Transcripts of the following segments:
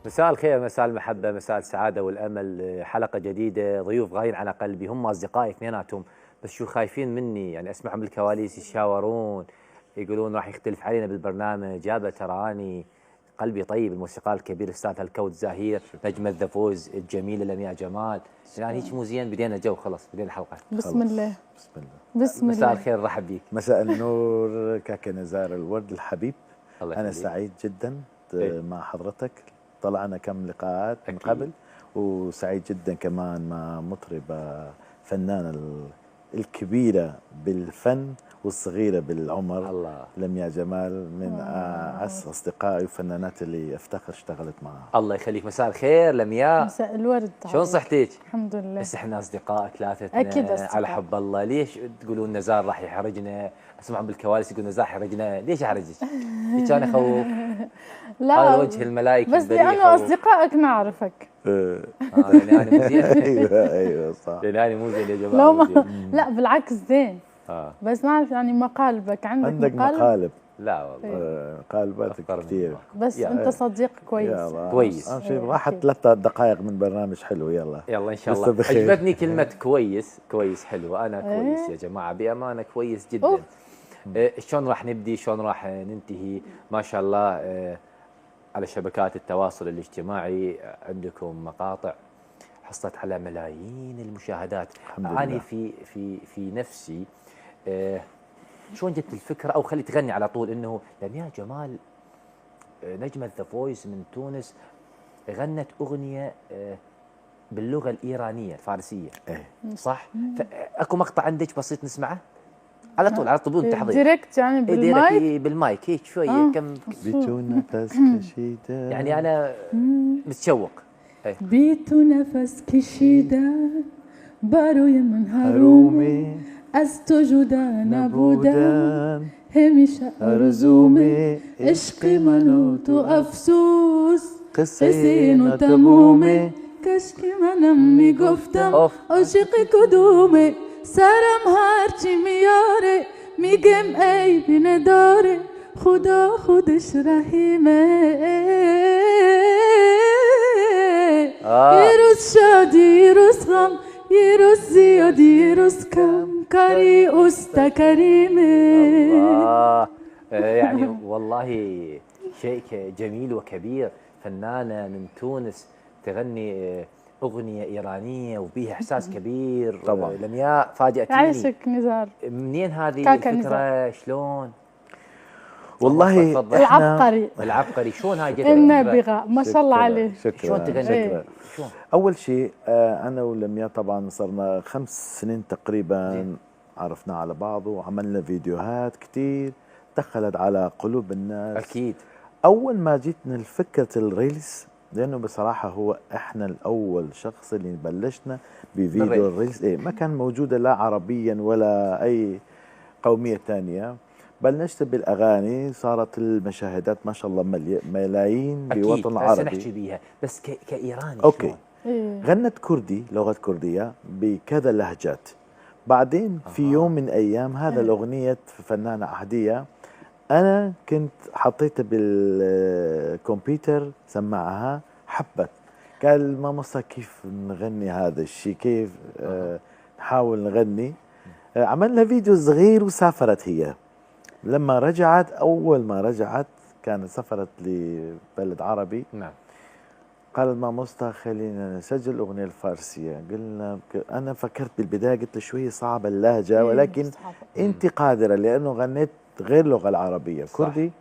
مساء الخير، مساء المحبة، مساء السعادة والأمل. حلقة جديدة، ضيوف غاليين على قلبي، هم أصدقائي اثنيناتهم، بس شو خايفين مني، يعني أسمعهم بالكواليس يتشاورون، يقولون راح يختلف علينا بالبرنامج. يابا تراني قلبي طيب. الموسيقار الكبير أستاذ هلكوت زاهير، نجمة The Voice الجميلة لمياء جمال. يعني هيك مو زين، بدينا جو، خلص بدينا الحلقة. بسم الله. بسم الله. بسم الله. مساء الخير، رحب بيك. مساء النور كاكا نزار الورد الحبيب. الله أنا يخليك. سعيد جدا إيه. مع حضرتك، طلعنا كم لقاءات من أكيد. قبل، وسعيد جدا كمان مع مطربة فنانة الكبيرة بالفن والصغيرة بالعمر، الله، لمياء جمال، من أعز أصدقائي وفنانات اللي أفتخر اشتغلت معها. الله يخليك. مساء الخير لمياء. مساء الورد. شلون صحتك؟ الحمد لله. بس احنا اصدقاء ثلاثتنا. اكيد أصدقاء. على حب الله. ليش تقولون نزار راح يحرجنا؟ اسمعهم بالكواليس يقول نزار حرجنا. ليش احرجك؟ هيك انا اخوف؟ لا، هذا وجه الملائكة. بس لانه اصدقائك نعرفك. يعني انا مو زين. ايوه صح. لان انا مو زين يا جماعة. لو مو ما زين. لا بالعكس زين. بس نعرف يعني مقالبك، عندك عندك مقالب. لا والله. قالباتك أفكر كثير. بس يا. انت صديق كويس. يلا. كويس. أهم شيء إيه، راحت أكيد. 3 دقائق من برنامج حلو. يلا. يلا ان شاء لسه الله. بخير. عجبتني كلمة كويس، كويس حلوة. أنا كويس إيه. يا جماعة، بأمانة كويس جدا. أوف. شلون راح نبدي، شلون راح ننتهي؟ ما شاء الله على شبكات التواصل الاجتماعي عندكم مقاطع حصلت على ملايين المشاهدات. الحمد أنا لله. في نفسي شلون جت الفكرة، أو خلي تغني على طول، إنه لمياء جمال نجمة The Voice من تونس غنت أغنية باللغة الإيرانية الفارسية. ايه. صح؟ اكو مقطع عندك بسيط نسمعه؟ على طول، على طول، بدون تحضير. direct يعني؟ إيه، بالمايك؟ direct، إيه، بالمايك هيك شوية. كم بی تو نفس کشیدن. يعني انا متشوق. بی تو نفس کشیدن برای من حرومه، حرومه، از تو جدا نبودن نبودن همیشه آرزومه، آرزومه، عشق من و تو افسوس قصه قصه ناتمومه، کاش که منم میگفتم اوف. عاشق کدومه، سرم هرچی میاره میگم عیبی نداره، خدا خودش رحیمه. یه روز شادی، یه روز غم، یه روز زیادی، یه روز کم، کاری اوستا کریمه. الله، يعني والله شيء جميل وكبير، فنانة من تونس تغني أغنية إيرانية وبيها إحساس كبير. طبعاً. لمياء فاجأتيني. عايشك نزار. منين هذه كاكا. الفكرة؟ شلون؟ والله تفضل. إحنا العبقري. العبقري، شلون هاي جت؟ النابغة، ما شاء الله شكراً، عليه. شكرا. شلون تغني؟ شكرا. شلون؟ اول شيء انا ولمياء طبعا صرنا 5 سنين تقريبا عرفنا على بعض وعملنا فيديوهات كتير دخلت على قلوب الناس. اول ما جتنا الفكرة ال reels، لانه بصراحة هو احنا الاول شخص اللي بلشنا بفيديو بال reels. ال reels، إيه، ما كان موجودة لا عربيا ولا اي قومية ثانيه. بلشت بالاغاني، صارت المشاهدات ما شاء الله ملايين بوطن اكيد، هسه العربي. نحكي بيها، بس كايراني okay. شلون؟ غنت كردي، لغة كردية بكذا لهجات. بعدين في يوم من أيام هذا الأغنية فنانة عهدية، أنا كنت حطيتها بالكمبيوتر، سمعها، حبت، قال ماموستا كيف نغني هذا الشيء؟ كيف نحاول نغني؟ عملنا فيديو صغير وسافرت هي. لما رجعت، أول ما رجعت كانت سافرت لبلد عربي. قال ماموستا خلينا نسجل الأغنية الفارسية. قلنا أنا فكرت بالبداية، قلت له شوي صعبة اللهجة، ولكن صعبة. أنت قادرة لأنه غنيت غير اللغة العربية كردي،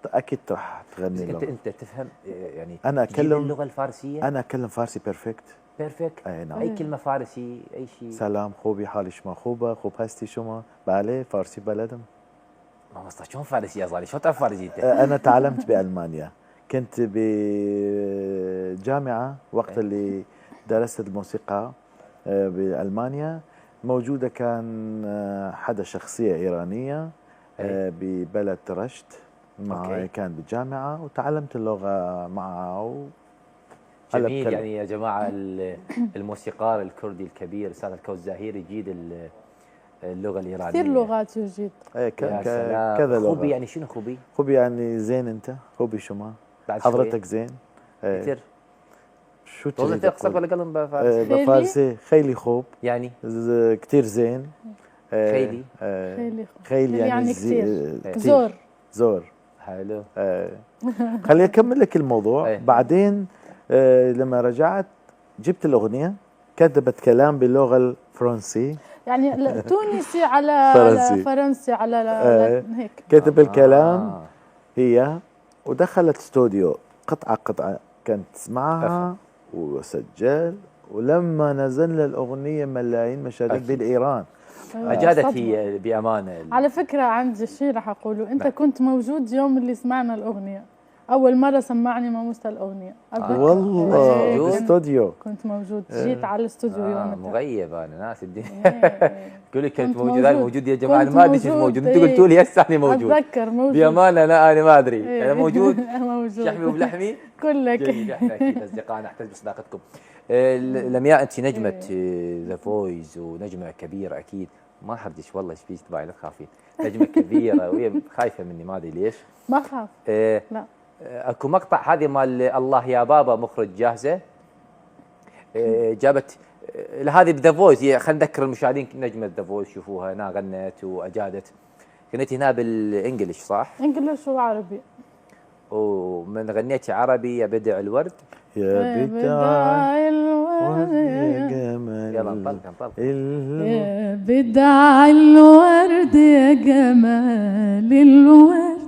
أكيد راح بس تغني انت لغة. انت تفهم يعني أنا تجيد أكلم- اللغة الفارسية؟ أنا أتكلم فارسي perfect. perfect. أي نعم. اي كلمة فارسي، اي شيء. سلام، خوبی؟ حال شما خوبه؟ خوب هستی شما؟ بله، فارسی بلدم. ماموستا شلون فارسي يا صالح؟ شلون تعرف فارسي انت؟ أنا تعلمت بألمانيا، كنت بجامعة وقت اللي درست الموسيقى بألمانيا، موجودة كان حدا شخصية إيرانية ببلد رشت معي كان بالجامعة وتعلمت اللغة معه هلا جميل. بتكلم. يعني يا جماعة الموسيقار الكردي الكبير استاذ هلكوت زاهير يجيد اللغة الايرانية. كثير لغات يجيد. إيه، يا سلام. كذا لغة. خوبی يعني شنو خوبی؟ خوبی يعني زين، أنت خوبی شما؟ بعد شوي. حضرتك زين. إيه. كثير. شو والله تريد تقصك أقول؟ ولا قلم بفارسي؟ خيلي؟ بفارسي خيلي خوب، يعني كثير زين. خيلي. خيلي خوب. خيلي يعني يعني كتير. كتير. زور. زور. حلو. خليني اكمل لك الموضوع. إيه. بعدين لما رجعت جبت الاغنية، كتبت كلام باللغة الفرنسي. يعني تونسي على فرنسي. فرنسي على هيك. كتب الكلام هي، ودخلت استوديو قطعه قطعه كانت تسمعها وسجل، ولما نزلنا الاغنية ملايين مشاهدات بالايران. اجادت هي بامانه. على فكرة عندي شيء رح اقوله، انت كنت موجود يوم اللي سمعنا الاغنية، اول مرة سمعني ماموستا الاغنية. والله بالاستوديو كنت موجود، جيت على الاستوديو يومتها. مغيب انا ناس الدنيا. تقول لي كنت موجود، انا موجود يا جماعة، انا ما ادري كنت موجود، انتم قلتوا لي هسه انا موجود. اتذكر موجود بامانه. لا انا ما ادري، انا موجود. موجود شحمي وبلحمي كلك. جميل، احنا اكيد اصدقاء نحتز بصداقتكم. لمياء انت نجمه The Voice ونجمه كبيرة اكيد، ما حردش والله ايش فيك تبعي، لا تخافين، نجمه كبيرة وهي خايفة مني ما ادري ليش. ما خاف. لا اكو مقطع هذه مال الله يا بابا مخرج جاهزة، جابت هذه ب The Voice. خلينا نذكر المشاهدين نجمه The Voice، شوفوها هنا غنت واجادت. غنيتي هنا بال English صح؟ English وعربي. ومن غنيتي عربي يا بدع الورد، يا بدع الورد يا جمال، يلا انطلق انطلق. يا بدع الورد يا جمال الورد،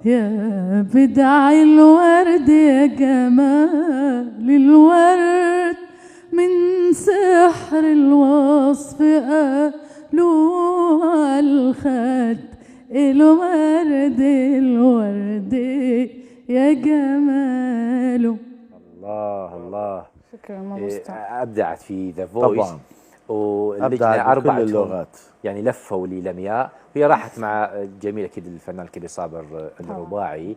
يا بدع الورد يا جمال الورد، من سحر الوصف قالوا الخد، الورد الورد يا جماله. الله الله، شكرا ماموستا. ابدعت في The Voice طبعا، واللجنة اربعة اللغات يعني لفوا للمياء، وهي راحت مع الجميل اكيد الفنان الكبير صابر الرباعي.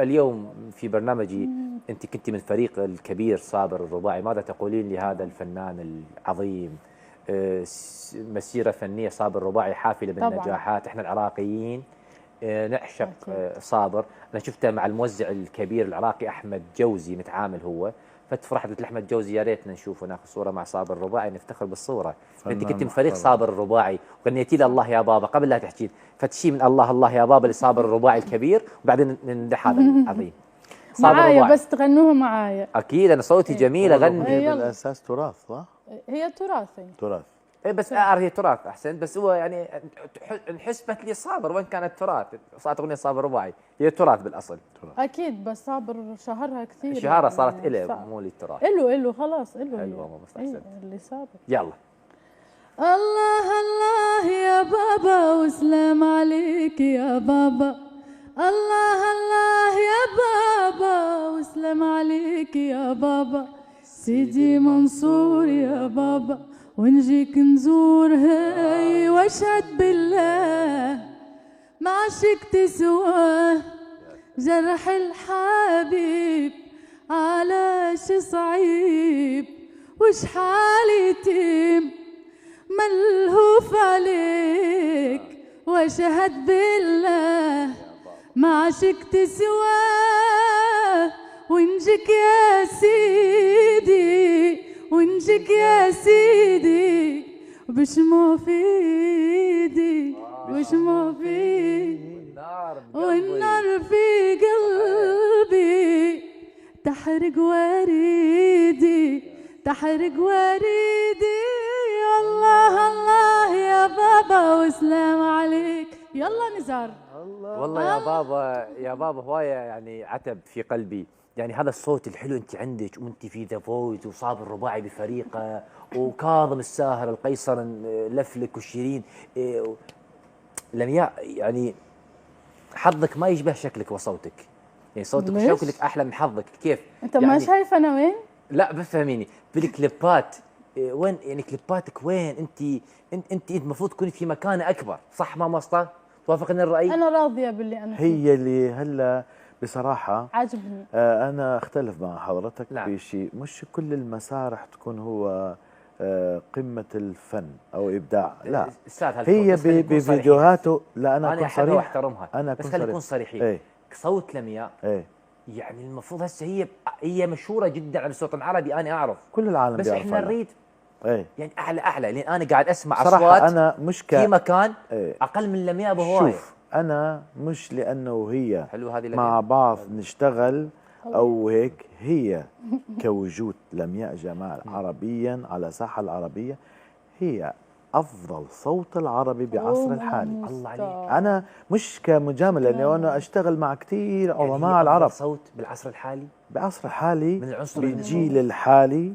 اليوم في برنامجي انت كنت من فريق الكبير صابر الرباعي، ماذا تقولين لهذا الفنان العظيم؟ مسيره فنية صابر الرباعي حافلة بالنجاحات، احنا العراقيين نعشق صابر. انا شفته مع الموزع الكبير العراقي احمد جوزي متعامل هو، فتفرحت قلت لاحمد جوزي يا ريتنا نشوفه ناخذ صوره مع صابر الرباعي نفتخر بالصورة. انت كنت من فريق صابر الرباعي وغنيتي له الله يا بابا قبل لا تحكي فتشي من الله الله يا بابا لصابر الرباعي الكبير، وبعدين نمدح هذا العظيم صابر معايا. بس تغنوها معايا اكيد، انا صوتي جميل اغني. هي بالاساس تراث صح؟ هي تراثي تراث. ايه بس اعرف هي تراث احسن، بس هو يعني انحسبت لي صابر وين كانت تراث، صارت اغنية صابر رباعي هي تراث بالاصل. اكيد بس صابر شهرها كثير، شهرها يعني صارت إله مو للتراث، إله خلاص إله. حلوة ماما احسنت. اللي صابر. يلا الله الله يا بابا وسلام عليك يا بابا، الله الله يا بابا وسلام عليك يا بابا، سيدي منصور يا بابا ونجيك نزور هاي، واشهد بالله ما عشقت سواه، جرح الحبيب على شي صعيب، وش حالي تيم ملهوف عليك، واشهد بالله ما عشقت سواه، ونجيك يا سيدي ونجيك يا سيدي، بشمع في ايدي بشمع في ايدي، والنار في قلبي تحرق وريدي تحرق وريدي. الله الله يا بابا وسلام عليك. يلا نزار. والله يا بابا يا بابا هواية يعني عتب في قلبي، يعني هذا الصوت الحلو انت عندك وانت في The Voice وصابر الرباعي بفريقه وكاظم الساهر القيصر لفلك وشيرين. لمياء يعني حظك ما يشبه شكلك وصوتك، يعني صوتك وشكلك احلى من حظك. كيف؟ انت يعني ما شايف انا وين؟ لا بفهميني بالكليبات وين، يعني كليباتك وين؟ انت انت المفروض تكوني في مكانه اكبر، صح ماما اسطى؟ توافقني الراي؟ انا راضية باللي انا فيه. هي اللي هلا بصراحة عجبني. أنا أختلف مع حضرتك. نعم. بشيء، مش كل المسارح تكون هو قمة الفن أو إبداع، لا هي بفيديوهاته. لا أنا أكون صريح وأحترمها، أنا بس خلينا نكون صريحين. ايه؟ صوت لمياء ايه؟ يعني المفروض هسه هي مشهورة جدا على الوطن العربي، انا اعرف كل العالم بس احنا نريد ايه يعني اعلى لان انا قاعد اسمع اصوات انا مش في مكان ايه اقل من لمياء بهواية. شوف انا مش لانه هي حلو هذه مع بعض نشتغل او هيك، هي كوجود لمياء جمال عربيا على ساحة العربية هي افضل صوت العربي بعصر الحالي. الله عليك. انا مش كمجامله لانه انا اشتغل مع كثير عظماء يعني العرب. صوت بالعصر الحالي، بعصر الحالي من العنصر بالجيل الحالي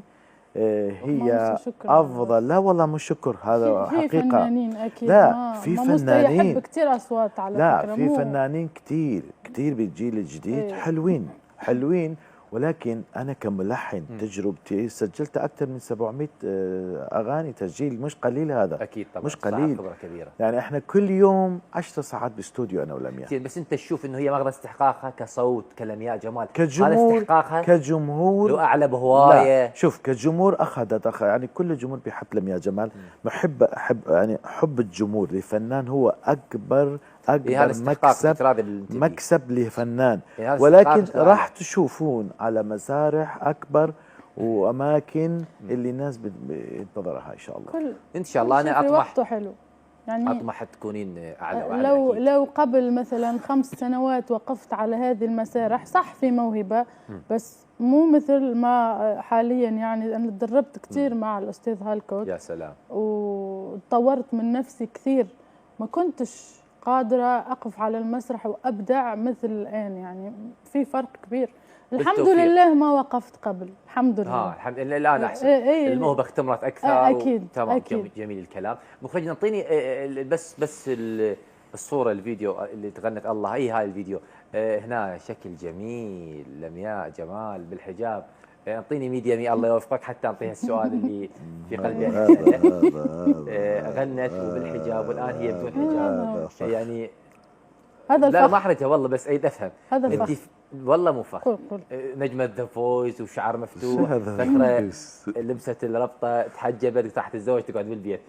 هي افضل. لا والله مش شكر، هذا في حقيقة. في فنانين اكيد. لا في فنانين يحب كثير اصوات على لا فكرة. لا في فنانين كثير كثير بالجيل الجديد ايه. حلوين حلوين، ولكن انا كملحن تجربتي سجلت اكثر من 700 اغاني تسجيل، مش قليل هذا. اكيد طبعا مش قليل، خبره كبيرة. يعني احنا كل يوم 10 ساعات باستوديو انا ولمياء. بس انت تشوف انه هي ماخذه استحقاقها كصوت كلمياء جمال، كجمهور، هذا استحقاقها كجمهور لو اعلى بهواية. شوف كجمهور اخذت يعني كل الجمهور بيحب لمياء جمال. محب احب يعني حب الجمهور لفنان هو اكبر مكسب، مكسب لفنان. ولكن راح تشوفون على مسارح اكبر واماكن اللي الناس بتنتظرها ان شاء الله. كل ان شاء الله. انا اطمح وقته حلو يعني، اطمح تكونين اعلى واعلى. لو أكيد. لو قبل مثلا 5 سنوات وقفت على هذه المسارح، صح في موهبة بس مو مثل ما حاليا. يعني انا تدربت كثير مع الاستاذ هالكوت. يا سلام. وطورت من نفسي كثير، ما كنتش قادرة أقف على المسرح وأبدع مثل الآن، يعني في فرق كبير. الحمد لله ما وقفت قبل، الحمد لله. الحمد لله الآن أحسن. الموهبة اختمرت أكثر. أكيد. تمام. أكيد. جميل الكلام. مخرجنا اعطيني بس الصورة، الفيديو اللي تغنت الله. اي هاي الفيديو هنا شكل جميل لمياء جمال بالحجاب. اعطيني ميديا مي الله يوفقك حتى اعطيها السؤال اللي في قلبي. غنت وبالحجاب والان هي بدون حجاب، يعني هذا لا ما احرجها والله، بس اريد افهم. هذا الفخر والله مو فخر. نجمة The Voice وشعر مفتوح، فترة لبست الربطة، تحجبت تحت الزوج تقعد بالبيت.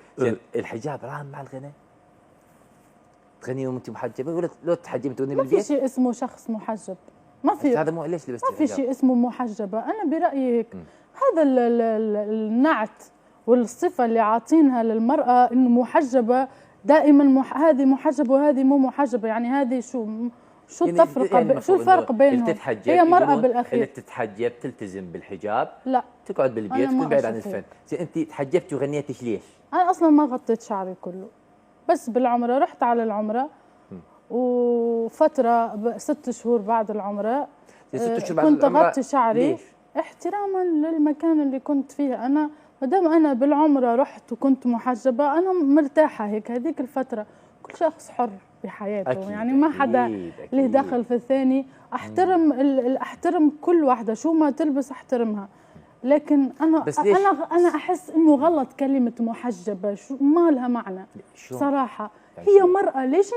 الحجاب رام مع الغنى؟ تغني وانت محجبة ولا لو تحجبت تغني بالبيت؟ ما في شيء اسمه شخص محجب، ما في هذا مو ليش لبست ما في شيء اسمه محجبة. انا برايي هيك هذا النعت والصفة اللي عاطينها للمراة انه محجبة دائما، هذه محجبة وهذه مو محجبة. يعني هذه شو يعني التفرقة يعني شو الفرق بينهم؟ هي مرأة بالاخير. اللي تتحجب تلتزم بالحجاب، لا تقعد بالبيت تكون بعيد عن الفن. انت تحجبتي وغنيتي ليش؟ انا اصلا ما غطيت شعري كله، بس بالعمرة رحت على العمرة وفترة 6 شهور بعد العمرة 6 شهور بعد كنت العمرة أغطي شعري. ليش؟ احتراما للمكان اللي كنت فيه أنا. ما دام أنا بالعمرة رحت وكنت محجبة أنا مرتاحة هيك هذيك الفترة. كل شخص حر بحياته. أكيد يعني ما حدا له دخل في الثاني. أحترم أحترم كل واحدة شو ما تلبس أحترمها، لكن انا انا احس انه غلط كلمة محجبة، شو ما لها معنى صراحة. يعني هي مرأة، ليش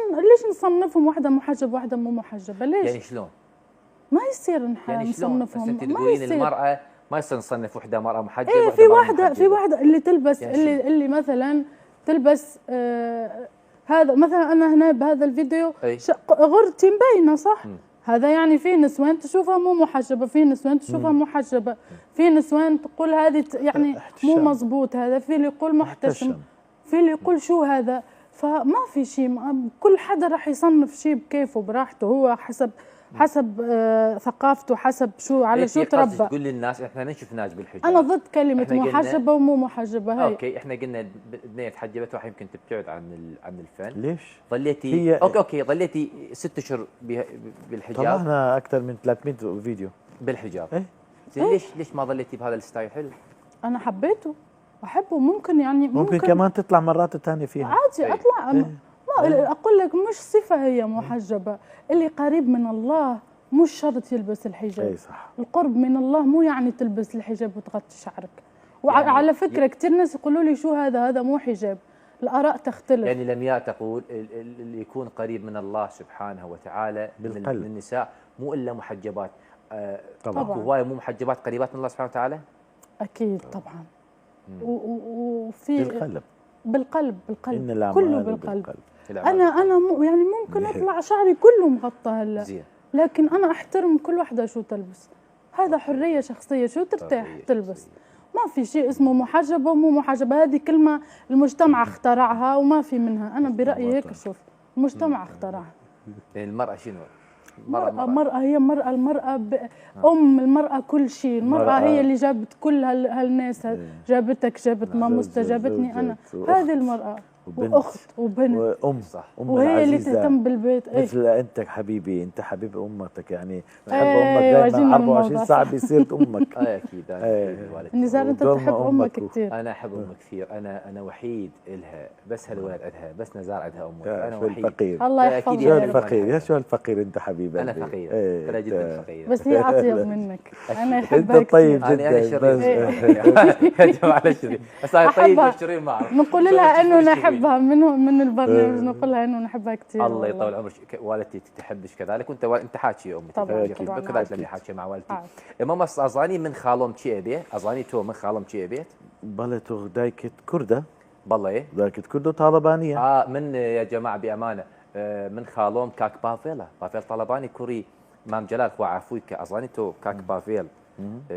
نصنفهم واحدة محجبة واحدة مو محجبة؟ ليش؟ يعني شلون؟ ما يصير يعني نصنفهم. بس انت تقولين المرأة ما يصير نصنف وحدة مرأة محجبة. ايه في واحدة، في واحدة اللي تلبس يعني اللي مثلا تلبس هذا مثلا. انا هنا بهذا الفيديو غرتي مبينة صح؟ هذا يعني في نسوان تشوفها مو محجبة، في نسوان تشوفها محجبة، في نسوان تقول هذه يعني مو مزبوط هذا، في اللي يقول محتشم، في اللي يقول شو هذا. فما في شيء، كل حدا راح يصنف شيء بكيفه براحته هو، حسب ثقافته، حسب شو على شو تربى. تقول للناس احنا ما شفناش بالحجاب. انا ضد كلمة محجبة ومو محجبة. هاي okay، احنا قلنا البنية تحجبت راح يمكن تبتعد عن الفن. ليش؟ ظليتي okay ظليتي 6 اشهر بالحجاب. طلعنا اكثر من 300 فيديو بالحجاب. ايه؟ زين ليش ما ظليتي بهذا ال style؟ حلو. انا حبيته، احبه. ممكن يعني ممكن كمان تطلع مرات ثانية فيها عادي. اطلع ما اقول لك مش صفة هي محجبة. اللي قريب من الله مش شرط يلبس الحجاب. اي صح. القرب من الله مو يعني تلبس الحجاب وتغطي شعرك. وعلى يعني فكرة كثير ناس يقولوا لي شو هذا، هذا مو حجاب. الاراء تختلف. يعني لمياء تقول اللي يكون قريب من الله سبحانه وتعالى بالقلب. من النساء مو الا محجبات. طبعا هواية مو محجبات قريبات من الله سبحانه وتعالى؟ اكيد طبعا. وفي بالقلب بالقلب بالقلب كله بالقلب. انا يعني ممكن اطلع شعري كله مغطى هلا. زين. لكن انا احترم كل وحده شو تلبس، هذا حرية شخصية، شو ترتاح تلبس. ما في شيء اسمه محجبة ومو محجبة، هذه كلمة المجتمع اخترعها وما في منها. انا برايي هيك اشوف، المجتمع اخترعها. المراة شنو؟ مرأة هي مرأة، المرأة أم، المرأة كل شيء، المرأة هي اللي جابت كل هالناس، جابتك، جابت ماموستا، جابتني أنا، هذه المرأة وأخت وبنت وأم، صح. أم وهي اللي العزيزة. تهتم بالبيت. إيه. مثل أنت حبيبي، أنت حبيب أمتك، يعني تحب إيه، أمك دائما 24 ساعة بصيرة أمك. أكيد أنا حبيبي والدتي. نزار أنت تحب أمك كثير. أنا أحب أمك كثير، أنا وحيد إلها، بس هالولد عندها، بس نزار عندها أمك، أنا وحيد. الفقير. الله يحفظك. شو الفقير، يا شو الفقير أنت حبيبي. أنا فقير، أنا جدا فقير. بس هي أطيب منك، أنا أحبها أنت طيب جدا. أنا شرير يا جماعة، أنا شرير، بس أنا طيب والشرير ما أعرف. نقول لها إنه نحبها من البرنامج، نقول لها انه نحبها كثير. الله يطول عمرك، والدتي تحبك كذلك، وانت انت حاكي امي طبعا كذلك لما حاكي مع والدتي. ماما ازاني من خالم تشي ابي، ازاني تو من خالم تشي ابيت بله تو دايكت كرده، بالله ايه دايكت كرده طالبانيه. من يا جماعة بامانه من خالوم كاك بافيلا، بافيل طالباني كوري مام جلال خو عفويك ازاني تو كاك بافيل.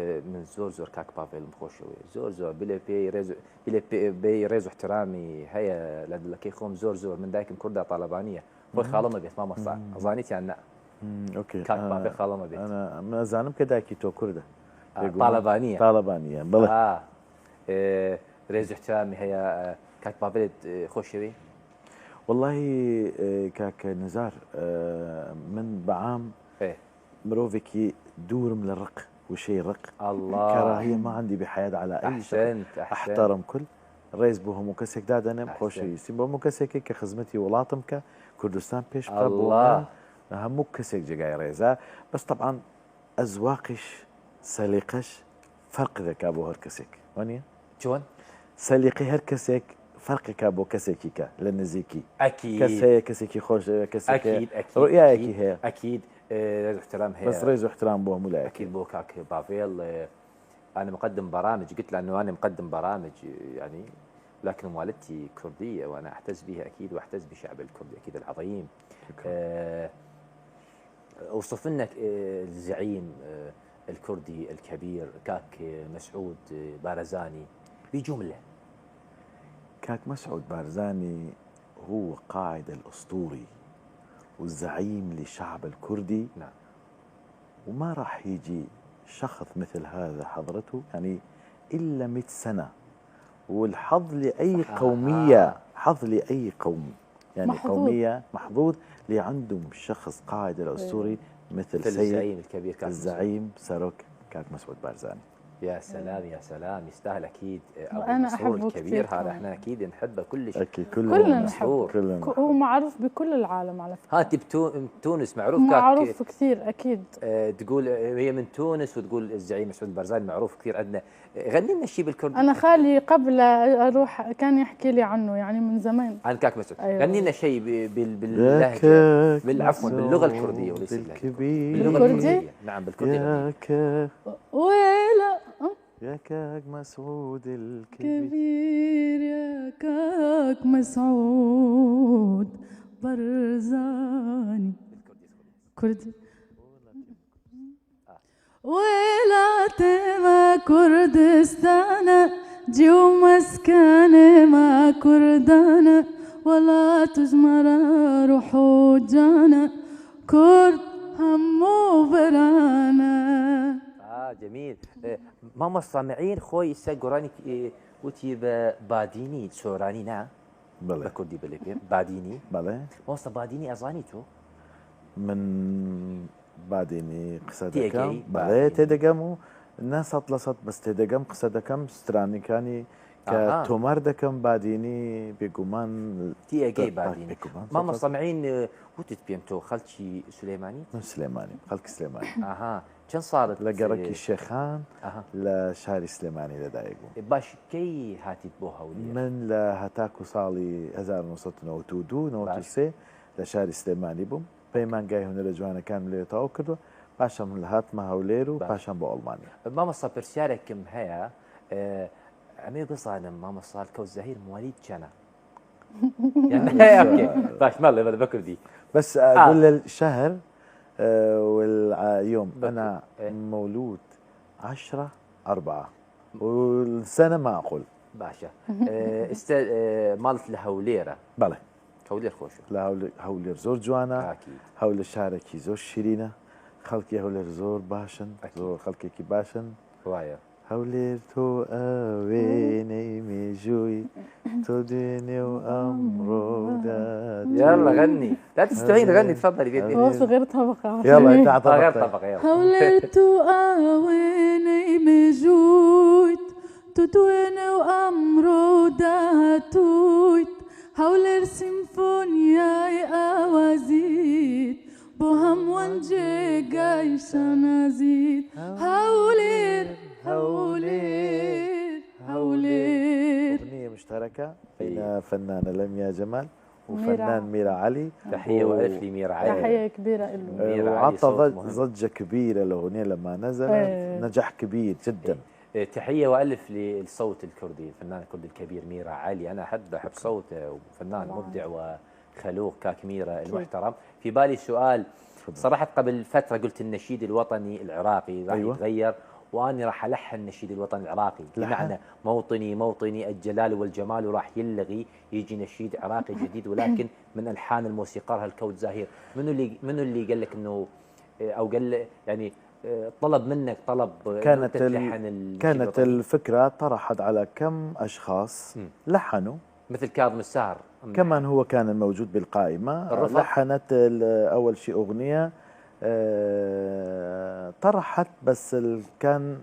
من زور زور كاك بافيل مخوشوي زور زور بلا بي ريزو بلا بي ريزو احترامي هيا لكي خوم زور زور من دايكم كرده طالبانيه هو خالما بيت ماما صح ظانيت يعني. اوكي كاك بافيل خالما بيت. انا ما زانم كداكي تو كرده طالبانيه طالبانيه بله. ريزو احترامي هيا كاك بافيل خوشوي. والله كاك نزار من بعام مروفيكي دورم للرق وشيء رق الله كراهية ما عندي بحياة على اي شيء. احسنت احترم كل رئيس بوهم وكسك دادنا خوشي بوهم كسك كخزمتي ولاتم كردستان بيش الله همو كسك جاي ريزا. بس طبعا ازواقش سليقش فرق ذاك ابو هركسك ونيا شلون؟ سليقي هركسك فرق كابو كسكيكا للنزيكي اكيد كسي كسكي خوش كسكي اكيد اكيد رؤياكي هي اكيد ريز احترام هي بس ريز احترام بوه مولاي اكيد بو كاك بافيل. انا مقدم برامج، قلت له انه انا مقدم برامج يعني، لكن والدتي كرديه وانا اعتز بها اكيد، واعتز بشعب الكردي اكيد العظيم. اوصف لنا الزعيم الكردي الكبير كاك مسعود بارزاني بجملة. كاك مسعود بارزاني هو قائد الاسطوري والزعيم للشعب الكردي. نعم. وما راح يجي شخص مثل هذا حضرته يعني إلا 100 سنة، والحظ لأي قومية، حظ لأي قوم يعني محظوظ. قومية محظوظ اللي عندهم شخص قائد الأسطوري مثل الزعيم الكبير كاك الزعيم ساروك كاك مسعود بارزاني. يا سلام يا سلام، يستاهل اكيد ابو وأنا مسرور أحبه الكبير كثير هذا، كمان. احنا اكيد نحبه كلش، اكيد كلنا مسرور. كلنا هو معروف بكل العالم على فكرة. ها انت بتونس معروف كاك، معروف كثير اكيد. تقول هي من تونس وتقول الزعيم مسعود البرزاني معروف كثير عندنا. غني لنا شيء بالكردي. انا خالي قبل اروح كان يحكي لي عنه يعني من زمان، عن كاك مسعود. أيوة. غني لنا شيء باللهجة، عفوا باللغة الكردية وليس باللهجة الكبير. بالكردي؟ نعم بالكردي. يا كاك ويلا يا كاك مسعود الكبير كبير، يا كاك مسعود برزاني كردي. ولا ما كردستان جيو مسكن ما كردانا، ولا تجمر روحو جانا كرد همو برانا. جميل. ماما السامعين خوي سا وتي باديني سوراني نا بله بكردي بله باديني بله. ماما باديني ازاني تو من باديني قصة دكم بله تدقم الناس اطلست بس تدقم قصة دكم ستراني كاني كتومار دكم باديني بيقومان تي اجي باديني. ماما السامعين وتت بيمتو خالتي سليماني؟ من سليماني، خالك سليماني. اها كم صارت؟ لقركي الشيخان لشاري سليماني لدايقو. باش كي هاتي بوها ولي؟ من لهتاكو صالي 1992 93 لشاري سليماني بوم پەیمانگای هونەرە جوانەکان لێ تەواو کردووە، پاشان من لە هاتمە هەولێر و پاشان بۆ ئەڵمانیا. مامۆستا پرسیارێکم هەیە، ئەمێ بزانم مامۆستا کەوت زەهیر موالید چەنە؟ يعني اوكي باش مالي بە کوردی بس اقول الشهر واليوم انا مولود 10/4 والسنة ما اقول باشا. استاذ مالت لهوليره بله هولير خوشو لا هولير زور جوانا اكيد هولير شاركي زور شيرينه خلقي هولير زور باشن زور خلقي كي باشن وايا هولير تو اويني ميجوي تو ديني وامرو يلا غني لا تستعين غني تفضلي. هو غير طبقة يلا تعال طبقة غير طبقة يلا. هولير تو اويني ميجوي تو دويني وامرو داتويت هولير سيمفونيا اوازيت بوهم وانجي جايشانازيت هولير هولير هولير. أغنية مشتركة بين فنانة لميا جمال وفنان ميرا علي. تحية وألف لميرا علي، تحية كبيرة له. وعطى ضجة كبيرة الأغنية لما نزلت، نجاح كبير جدا. تحية وألف للصوت الكردي، الفنان الكردي الكبير ميرا علي. أنا أحب صوته، وفنان مبدع وخلوق كاك ميرا المحترم. في بالي سؤال صراحة، قبل فترة قلت النشيد الوطني العراقي راح يتغير، وأنا راح ألحن النشيد الوطني العراقي، بمعنى موطني موطني الجلال والجمال وراح يلغي، يجي نشيد عراقي جديد ولكن من ألحان الموسيقار هالكوت زاهير. منو اللي قال لك إنه، أو قال يعني طلب منك طلب؟ كانت كانت الفكرة طرحت على كم أشخاص لحنوا، مثل كاظم الساهر كمان هو كان موجود بالقائمة. لحنت أول شيء أغنية طرحت، بس كان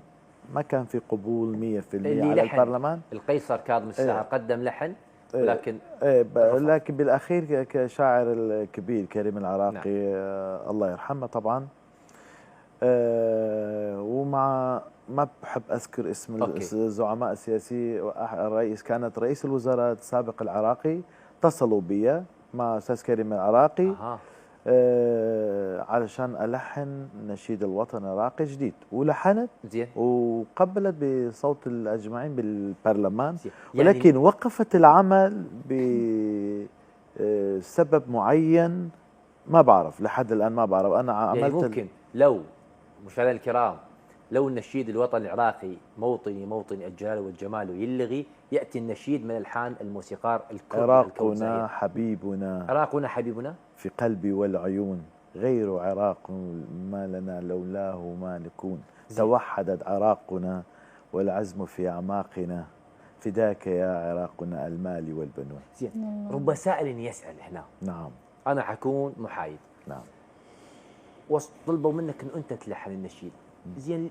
ما كان في قبول 100% على البرلمان. القيصر كاظم الساهر قدم لحن، ولكن لكن بالاخير كشاعر الكبير كريم العراقي، نعم. الله يرحمه طبعا. ومع ما بحب اذكر اسم الزعماء السياسي، الرئيس كانت رئيس الوزراء السابق العراقي، اتصلوا بي مع استاذ كريم العراقي علشان ألحن نشيد الوطن العراقي جديد، ولحنت وقبلت بصوت الأجمعين بالبرلمان، ولكن يعني وقفت العمل بسبب معين ما بعرف لحد الآن، ما بعرف. أنا عملت يعني ممكن لو مشاهدينا الكرام، لو النشيد الوطني العراقي موطني موطني الجلال والجمال يلغي، يأتي النشيد من ألحان الموسيقار الكردي. عراقنا حبيبنا، عراقنا حبيبنا في قلبي والعيون، غير عراق ما لنا لولاه ما نكون. توحدت عراقنا والعزم في أعماقنا، فداك يا عراقنا المال والبنون. زين، رب سائل يسأل هنا. نعم، أنا حكون محايد. نعم، وطلبوا منك أن أنت تلحن النشيد. زين،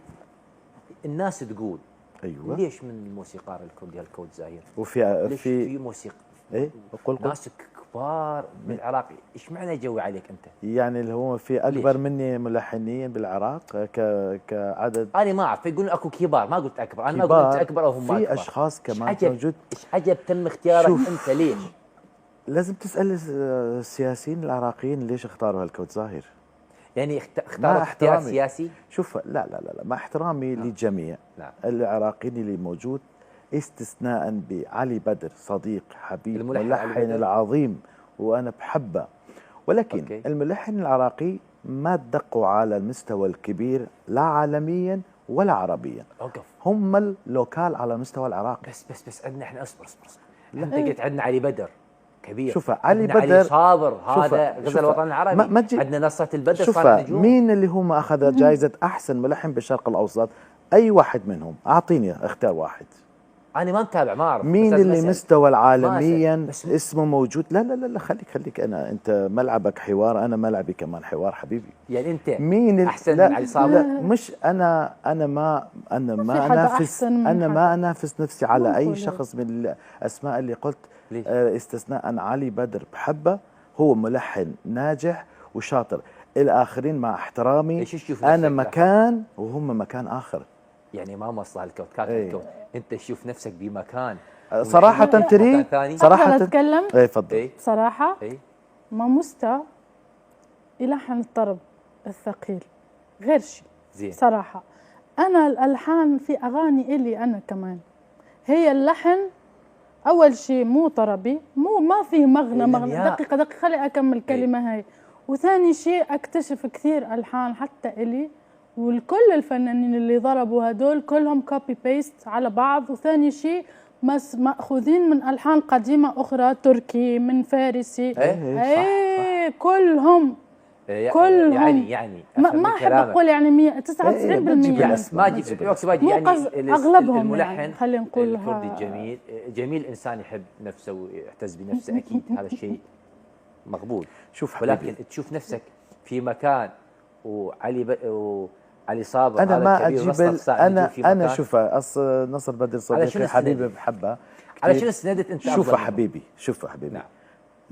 الناس تقول ايوه ليش من الموسيقار الكردي هالكوت زاهير؟ وفي في موسيقى ايه قول ناس كبار بالعراق، ايش معنى جوي عليك انت؟ يعني اللي هو في اكبر ليش؟ مني ملحنين بالعراق كعدد انا ما اعرف، يقولون اكو كبار، ما قلت اكبر، انا ما قلت اكبر او هم في أكبر. اشخاص كمان موجود. ايش عجب تم اختيارك انت ليش؟ لازم تسال السياسيين العراقيين ليش اختاروا هالكوت زاهر؟ يعني اختاروا اختيار سياسي؟ شوف، لا لا لا, لا. مع احترامي للجميع العراقيين اللي موجود، استثناء بعلي بدر صديق حبيب الملحن العظيم وانا بحبه، ولكن الملحن العراقي ما دقوا على المستوى الكبير لا عالميا ولا عربيا. هم ال local على مستوى العراق. بس بس بس عندنا احنا اصبر اصبر اصبر، انت قلت عندنا علي بدر كبير. شوف علي بدر، علي صابر، هذا غزل الوطن العربي. عندنا نصرة البدر. شوف مين اللي هم اخذ جائزة احسن ملحن بالشرق الاوسط؟ اي واحد منهم؟ اعطيني اختار واحد. انا ما متابع، ما اعرف مين اللي مستوى العالميا اسمه موجود. لا لا لا لا، خليك خليك، انا انت ملعبك حوار، انا ملعبي كمان حوار حبيبي. يعني انت مين احسن من علي صابر؟ لا مش انا، انا ما انا ما انافس، انا ما انافس نفسي على اي شخص من الاسماء اللي قلت، استثناء علي بدر بحبه، هو ملحن ناجح وشاطر. الاخرين مع احترامي انا مكان وهم مكان اخر. يعني ما مصلحة الكوت كاك الكوت، انت تشوف نفسك بمكان صراحة تري صراحة اتكلم. اي تفضل. بصراحة ماموستا يلحن الطرب الثقيل غير شيء. صراحة انا الالحان في اغاني الي انا كمان هي اللحن اول شيء مو طربي، مو ما فيه مغنى مغنى. دقيقة دقيقة خلي اكمل الكلمة هاي. وثاني شيء اكتشف كثير الحان حتى الي، والكل الفنانين اللي ضربوا هدول كلهم copy paste على بعض. وثاني شيء مأخوذين من ألحان قديمة أخرى، تركي من فارسي. إيه، ايه كلهم كلهم. يعني ما احب اقول يعني 99%. يعني ما اجيب يعني اغلبهم الملحن يعني خلينا نقول الكردي الجميل، جميل انسان يحب نفسه ويعتز بنفسه، اكيد هذا الشيء مقبول. شوف، ولكن تشوف نفسك في مكان وعلي صابر، انا ما اجيب، انا شوف نصر بدر صديقي حبيبي بحبه. على شنو سندت انت؟ شوف حبيبي، شوف حبيبي، نعم.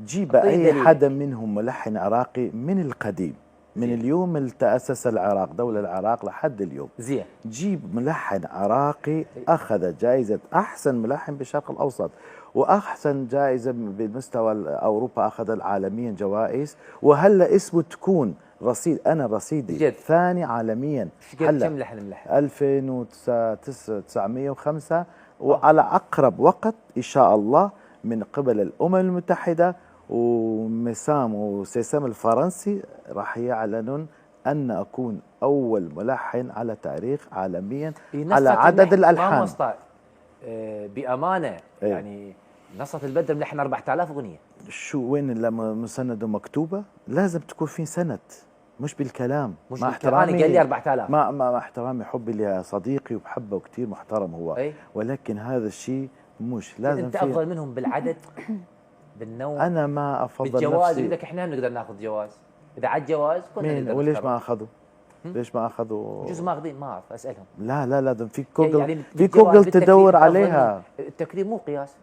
جيب اي حدا منهم ملحن عراقي من القديم، من اليوم اللي تأسس العراق، دولة العراق لحد اليوم. زين، جيب ملحن عراقي أخذ جائزة أحسن ملحن بالشرق الأوسط، وأحسن جائزة بمستوى أوروبا، أخذ عالميا جوائز، وهلا اسمه تكون رصيد. أنا رصيدي ثاني عالميا. هلا كم لحن ملحن؟ 2905، وعلى أقرب وقت إن شاء الله من قبل الأمم المتحدة ومسام وسيسام الفرنسي راح يعلنون أن أكون أول ملحن على تاريخ عالميا على عدد الألحان. بأمانة يعني نصرت البدر ملحن 4000 أغنية. شو وين لما مسندة مكتوبة؟ لازم تكون في سند، مش بالكلام. مش مع احترامي قال لي 4000. مع احترامي حبي لصديقي وبحبه كثير محترم هو، أي؟ ولكن هذا الشيء مش لازم. انت افضل منهم بالعدد، بالنوع. انا ما افضل بالجواز. نفسي يقول لك احنا نقدر ناخذ جواز، اذا على الجواز كنا نقدر. وليش ما اخذوا؟ ليش ما اخذوا؟ جزء ماخذين، ما اعرف، اسالهم. لا لا لا، في جوجل، يعني في جوجل تدور عليها. التكريم مو قياس.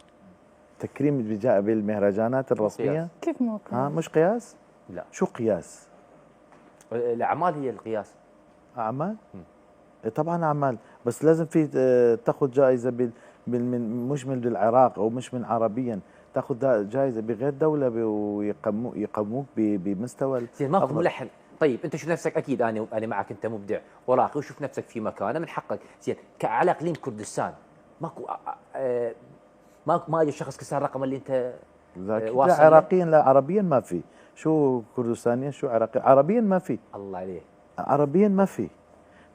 تكريم بالمهرجانات الرسمية كيف مو قياس؟ ها مش قياس؟ لا. شو قياس؟ الاعمال هي القياس. اعمال؟ طبعا اعمال، بس لازم في تاخذ جائزة من مش من العراق او مش من عربيا، تاخذ جائزة بغير دولة ويقموك بمستوى. زين ماكو ملحن. طيب انت شوف نفسك، اكيد انا معك، انت مبدع وراقي وشوف نفسك في مكانه، من حقك. زين على اقليم كردستان ماكو ما اجى شخص كسر الرقم اللي انت لا عراقيا لا عربيا ما في. شو كردستانيا شو عراقي؟ عربيا ما في. الله عليك. عربيا ما في،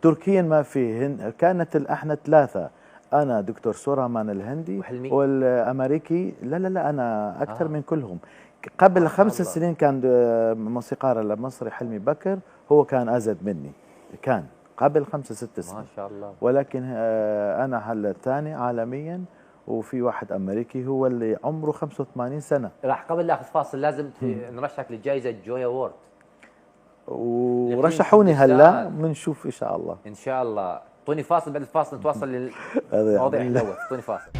تركيا ما في. كانت احنا ثلاثة، انا دكتور سورامان الهندي وحلمي والامريكي. لا لا لا، انا اكثر من كلهم. قبل 5 سنين كان موسيقار المصري حلمي بكر هو كان ازد مني، كان قبل 5 6 سنين ما شاء الله. ولكن انا هلا الثاني عالميا، وفي واحد امريكي هو اللي عمره 85 سنة. راح قبل لا اخذ فاصل لازم نرشحك لجائزة Joy Award، ورشحوني هلا، بنشوف ان شاء الله. ان شاء الله. اعطوني فاصل، بعد الفاصل نتواصل للمواضيع الاول. اعطوني فاصل.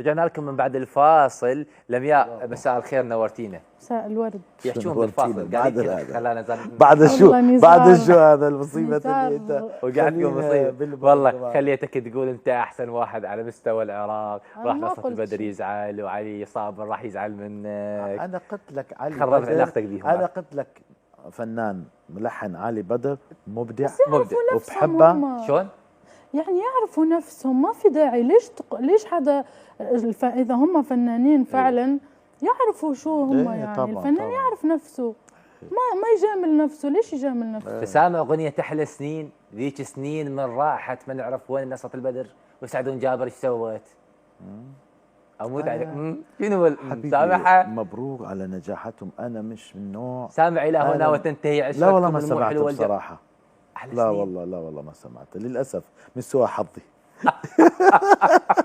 رجعنا لكم من بعد الفاصل. لمياء مساء الخير، نورتينا. مساء الورد. يحجون بالفاصل بعد هذا، بعد شو، بعد شو هذا المصيبة اللي انت وقعتكم مصيبة والله. خليتك تقول انت احسن واحد على مستوى العراق، راح نصرت البدر يزعل وعلي صابر راح يزعل منك. انا قلت لك علي خربت علاقتك بيهم. انا قلت لك فنان ملحن علي بدر مبدع، مبدع وبحبه. شلون؟ يعني يعرفوا نفسهم، ما في داعي ليش ليش حدا اذا هم فنانين فعلا يعرفوا شو هم. يعني طبعًا الفنان طبعًا يعرف نفسه، ما يجامل نفسه. ليش يجامل نفسه؟ سامع اغنية تحلى سنين، ذيك سنين من راحت ما نعرف وين نصرت البدر وسعدون جابر ايش سوت. اموت عليك. شنو سامعها؟ مبروك على نجاحاتهم. انا مش من نوع سامع الى هنا وتنتهي عشرتكم. لا والله ما سمعته بصراحة. لا والله، لا والله ما سمعته للاسف، من سوء حظي.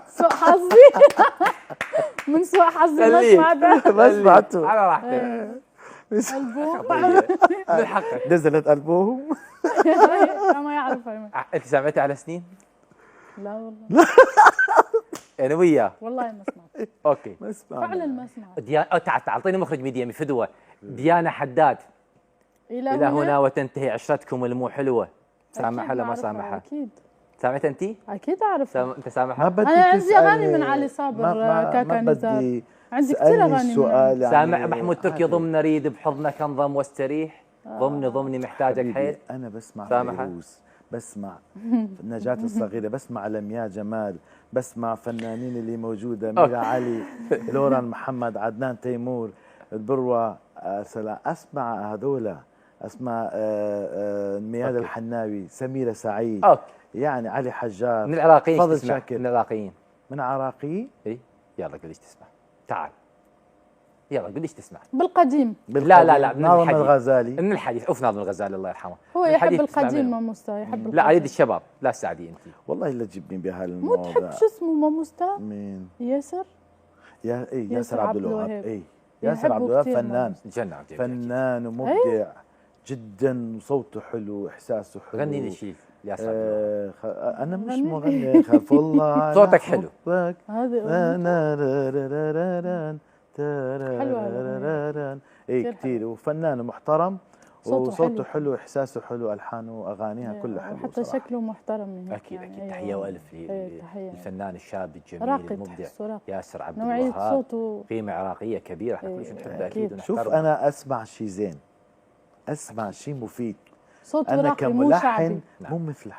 سوء حظي. من سوء حظي ما سمعته. ما سمعته. على راحتك. ألبوم من حقك. نزلت ألبوم. ما يعرف. انت سمعتها على سنين؟ لا والله. انا وياه والله ما سمعت. okay ما سمعت فعلا، ما سمعت. تعال تعال اعطيني مخرج ميديا فدوه. ديانا حداد، إلى هنا وتنتهي عشرتكم المو حلوة. سامحها ولا ما سامحها؟ أكيد. سامعتها أنت؟ أكيد أعرفها. أنت سامحها؟ أنا عندي أغاني من علي صابر كاكا نزار، عندي كثير أغاني من يعني. سامع محمود تركي ضمن ريد بحضنك انضم واستريح، ضمني ضمني محتاجك حيل. أنا بسمع فيروز، بسمع نجاة الصغيرة، بسمع لمياء جمال، بسمع فنانين اللي موجودة، ميرا علي، لوران محمد، عدنان تيمور، البروة، سلام. اسمع هذولا، اسمع مياد الحناوي، سميرة سعيد، يعني علي حجار. من العراقيين فضل تسمع؟ شاكر. من العراقيين. من عراقي؟ اي يلا قول ليش تسمع، تعال يلا قول ليش تسمع. بالقديم. لا لا لا، من ناظم الحديث. الغزالي. من الحديث، اوف ناظم الغزالي الله يرحمه. هو من يحب الحديث تسمع القديم منه. ماموستا، يحب القديم. لا اريد الشباب، لا تساعدي انت. والله الا تجيبني مو بهالموضوع. تحب شو اسمه ماموستا؟ مين؟ ياسر؟ يا اي ياسر ياسر عبد عبد الوهاب. الوهاب. اي ياسر عبد يحبه الوهاب كتير فنان، جنة عبد الوهاب. فنان ومبدع جدا، وصوته حلو واحساسه حلو. غني لي شيء ياسر عبد الوهاب. انا مش غني. مغني، خاف الله على صوتك حلو. حبك. هذه حلوة الأغنية. اي كتير كثير، وفنان محترم، صوته وصوته حلو. حلو، احساسه حلو، الحانه واغانيها كلها حلوة حتى صراحة. شكله محترم هيك اكيد يعني. اكيد. أيوة. تحية والف إيه، تحية. للفنان الشاب الجميل راقي، المبدع تحسه راقي. ياسر عبد نوعية الوهاب، صوته قيمة عراقية كبيرة، احنا إيه، كلش نحبه أكيد. اكيد شوف ونحترمه. انا اسمع شيء زين، اسمع شيء مفيد. صوته انا راقي مو كملحن شعبي. نعم. مو مثل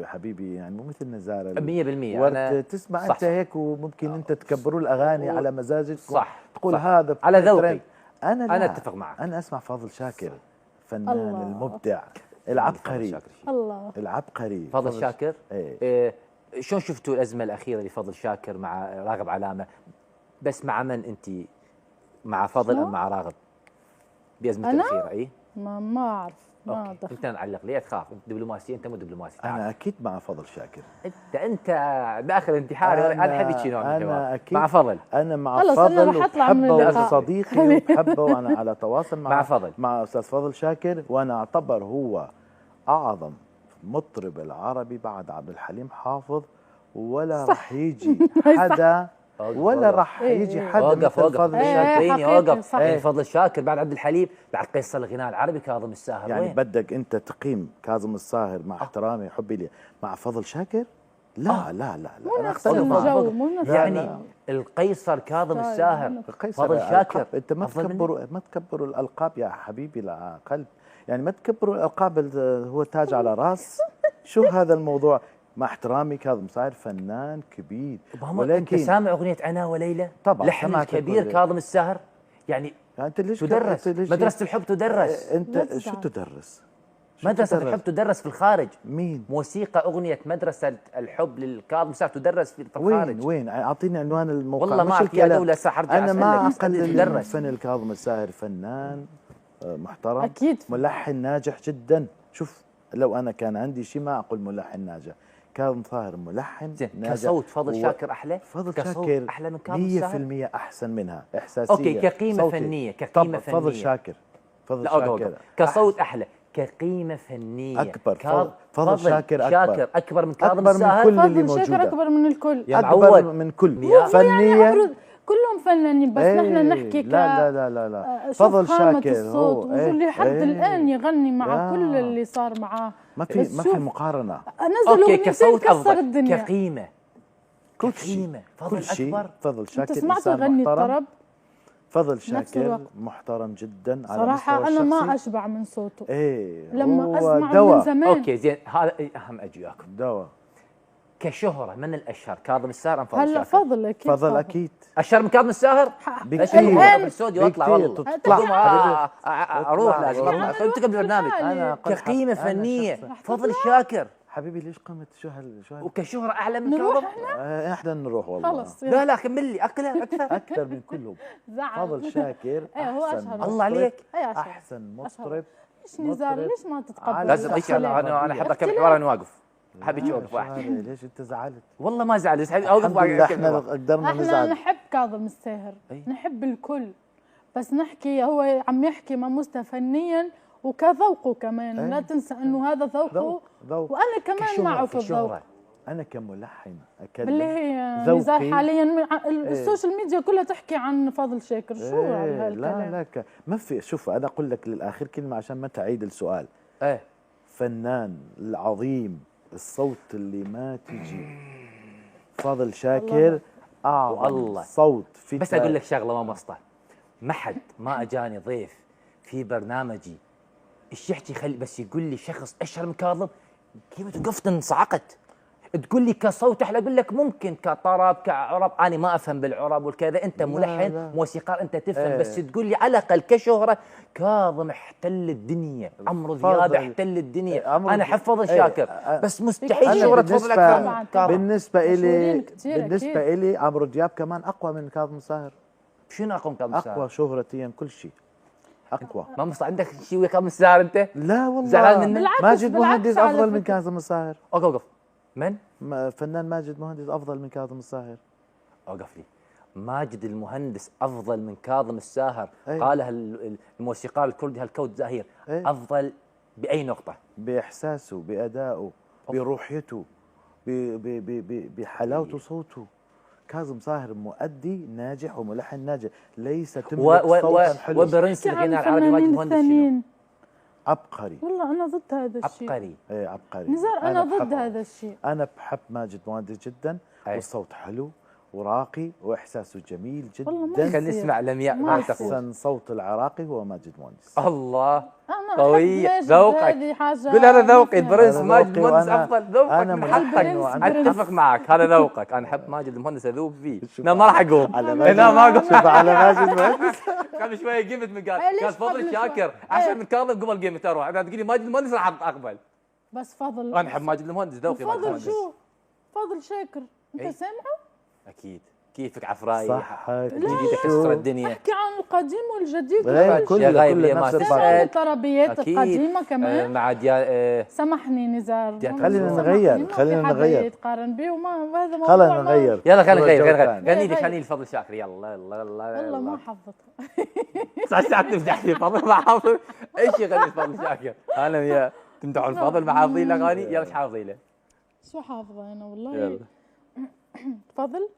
حبيبي يعني مو مثل نزار 100% ورد. أنا تسمع صح، انت صح. هيك، وممكن انت تكبروا الاغاني على مزاجكم. صح، تقول صح. هذا على ذوقي. ترند. انا لا. أنا أتفق معك. انا اسمع فاضل شاكر، فنان الله. المبدع العبقري. فضل شاكر شيء. الله. العبقري فضل شاكر. إيه. إيه، شلون شفتوا الازمة الاخيرة لفضل شاكر مع راغب علامة؟ بس مع من انت؟ مع فضل ام شلون؟ مع راغب؟ بازمه أنا؟ الاخيرة اي؟ ما اعرف، ما okay دخل. انت نعلق ليه تخاف؟ انت دبلوماسي، انت مو دبلوماسي. تعال. انا اكيد مع فضل شاكر. انت باخر انتحاري، انا احب شي نوع من أنا الحوار. أكيد مع فضل. انا مع خلص، أنا فضل رح أطلع من وبحبه اللقاء. وصديقي وبحبه، وانا على تواصل مع مع فضل. مع استاذ فضل شاكر، وانا اعتبر هو اعظم مطرب العربي بعد عبد الحليم حافظ، ولا رح يجي حدا، ولا رح إيه، يجي إيه. حدا وقف مثل وقف فضل إيه، شاكر. شاكريني حقيقي، وقف. صح. يعني فضل شاكر بعد عبد الحليم، بعد قيصر الغناء العربي كاظم الساهر. يعني وين؟ بدك انت تقيم كاظم الساهر مع احترامي حبي لي مع فضل شاكر؟ لا لا لا لا، مو انا نفس اختلف معك. الجو، مو نفس لا، يعني لا. القيصر كاظم طيب، الساهر قيصر فضل شاكر الألقاب. انت ما أفضل منه؟ تكبروا، ما تكبروا الالقاب يا حبيبي القلب، يعني ما تكبروا الالقاب، هو تاج على راس. شو هذا الموضوع؟ مع احترامي كاظم ساهر فنان كبير، ولكن انت ولكن سامع اغنية انا وليلى؟ طبعاً، لحن سمعت الكبير الكل. كاظم الساهر. يعني يعني انت ليش تدرس أنت ليش مدرسه الحب تدرس. انت لا شو تزعل. تدرس؟ شو مدرسه تدرس؟ الحب تدرس في الخارج. مين؟ موسيقى اغنية مدرسه الحب للكاظم الساهر تدرس في الخارج. وين وين؟ اعطيني عنوان الموقع. والله مش ما أعرف يا الكلام. دولة، سأرجع انا ما أسألك، بس اقلل من تدرس. فن الكاظم الساهر، فنان محترم، أكيد. ملحن ناجح جدا. شوف لو انا كان عندي شيء ما اقول ملحن ناجح، كاظم ساهر ملحن زين ناجح. كصوت فضل شاكر احلى؟ فضل كصوت شاكر احلى من كاظم الساهر؟ 100% احسن منها احساسيه. okay، كقيمه صوتي. فنية، كقيمه طبعاً، فضل فنية. شاكر، فضل لا أوقف شاكر أوقف. كصوت احلى، كقيمه فنية أكبر. فضل شاكر أكبر. شاكر اكبر من كاظم أكبر من الساهر. كل اللي فضل شاكر موجودة. اكبر من الكل. يا اكبر معود. من كل هو فنيا. يعني كلهم فنانين، بس إيه، نحن نحكي ك لا لا لا لا لا. شوف فضل خامة شاكر الصوت هو وشو اللي حد إيه. الان يغني مع لا. كل اللي صار معاه. ما في بس ما في شوف، مقارنة. نزل okay اغنيتين كصوت كسر افضل، الدنيا. كقيمه، كل شيء كقيمه فضل كل شيء. اكبر. فضل انت شاكر سمعته إنسان يغني محترم. الطرب؟ فضل نفس شاكر الوقت. محترم جدا على صراحة مستوى انا ما الشخصي. اشبع من صوته ايه لما هو اسمع دواء. من زمان. okay زين، هذا اهم اجي وياكم. دواء. كشهره من الاشهر كاظم الساهر ام فضل هلا شاكر؟ فضل اكيد. فضل اكيد. اشهر من كاظم الساهر؟ بكثير. الآن- الاستوديو اطلع بكثير. والله. تطلع. اروح تطلع. لازم يعني اطلع. انت قبل البرنامج. أنا أقل كقيمه حق- أنا فنية شخصاً. فضل شاكر حبيبي ليش قمت شو هال شو هال وكشهره اعلى من نروح كاظم؟ احنا نروح والله. خلص لا لا كمل لي اكثر اكثر. اكثر من كلهم. زعل. فضل شاكر إيه، هو احسن أشهر. مطرب. الله عليك. أي أشهر. احسن أشهر. مطرب. ليش نزار مطرب. ليش ما تتقبل؟ على لازم ايش انا احب اكمل حوار انا واقف. حابب لا، اوقف شو واحد. هذا؟ ليش انت زعلت؟ والله ما زعل، بس حابب اوقف الحمد لله واكمل احنا حوار. قدرنا احنا نزعل. نحب كاظم الساهر، أي. نحب الكل، بس نحكي هو عم يحكي ماموستا فنيا وكذوقه كمان. أي. لا تنسى انه هذا ذوقه، ذوق ذوق. وانا كمان معه في الذوق. كشهرة. انا كملحن اكلم بالله ذوقي. نزار حاليا ال social media كلها تحكي عن فاضل شاكر، شو إيه، هالكلام؟ لا لا ما في. شوف انا اقول لك للاخر كلمة عشان ما تعيد السؤال. ايه فنان العظيم، الصوت اللي ما تجي، فاضل شاكر اعظم والله. صوت في بس اقول لك شغله ما مسطه، ما حد ما اجاني ضيف في برنامجي ايش يحكي، خلي بس يقول لي شخص اشهر من كاظم كيف وقفت انصعقت. تقول لي كصوت احلى، اقول لك ممكن كطرب كعرب، انا ما افهم بالعرب والكذا، انت ملحن موسيقار انت تفهم. بس تقول لي على الاقل كشهره كاظم احتل الدنيا، عمرو دياب احتل الدنيا، انا احب فضل شاكر بس مستحيل شهره فضل اكثر من كاظم. بالنسبة الي عمرو دياب كمان اقوى من كاظم الساهر. شنو اقوى من كاظم الساهر؟ اقوى شهرتيا، كل شيء اقوى. ما مصر عندك شيء ويا كاظم الساهر انت؟ لا والله زعلان منه. ماجد مهندس افضل من كاظم الساهر. اوقف. من؟ فنان ماجد مهندس افضل من كاظم الساهر. اوقف لي. ماجد المهندس افضل من كاظم الساهر. قالها الموسيقار الكردي هالكود زهير. افضل باي نقطة؟ باحساسه، بادائه، بروحيته، بحلاوته صوته. كاظم ساهر مؤدي ناجح وملحن ناجح، ليس تملك صوتا حلو. وبرنس الغناء العربي ماجد المهندس شنو؟ عبقري. والله انا ضد هذا الشيء. عبقري. ايه عبقري نزار، انا ضد هذا الشيء. انا بحب ماجد مهندس جدا. والصوت حلو وراقي واحساسه جميل جدا. خلينا نسمع لمياء ما تقول. احسن صوت العراقي هو ماجد مهندس. الله قوية ذوقك. قول هذا ذوقي البرنس ماجد المهندس افضل. ذوقك من حقك، اتفق معك، هذا ذوقك. انا احب ماجد المهندس، اذوب فيه. لا ما راح اقوم، لا ما اقوم على ماجد المهندس. قبل شوية قمت من قال فضل شاكر احسن من كاظم، قبل قمت اروح. اذا تقولي ماجد المهندس راح اقبل. بس فضل، انا احب ماجد المهندس، ذوقي ماجد المهندس. فضل شو؟ فضل شاكر انت سامعه؟ اكيد. كيفك عفراي؟ صح جديدة كسر الدنيا. احكي عن القديم والجديد. كله نفس الطربيات القديمة كمان مع ديال. سامحني نزار، خلينا نغير، خلينا نغير. يتقارن بيه وما هذا موضوع. خلينا نغير، يلا خلينا نغير. غني لي، خليني لفضل شاكر. يلا يلا يلا. والله ما حفظتها. ساعات تمدح لي فضل ما حافظ. ايش يغني فضل شاكر؟ انا يا تمدحوا الفضل ما حافظين الاغاني. يلا ايش حافظين له؟ شو حافظه انا والله؟ فضل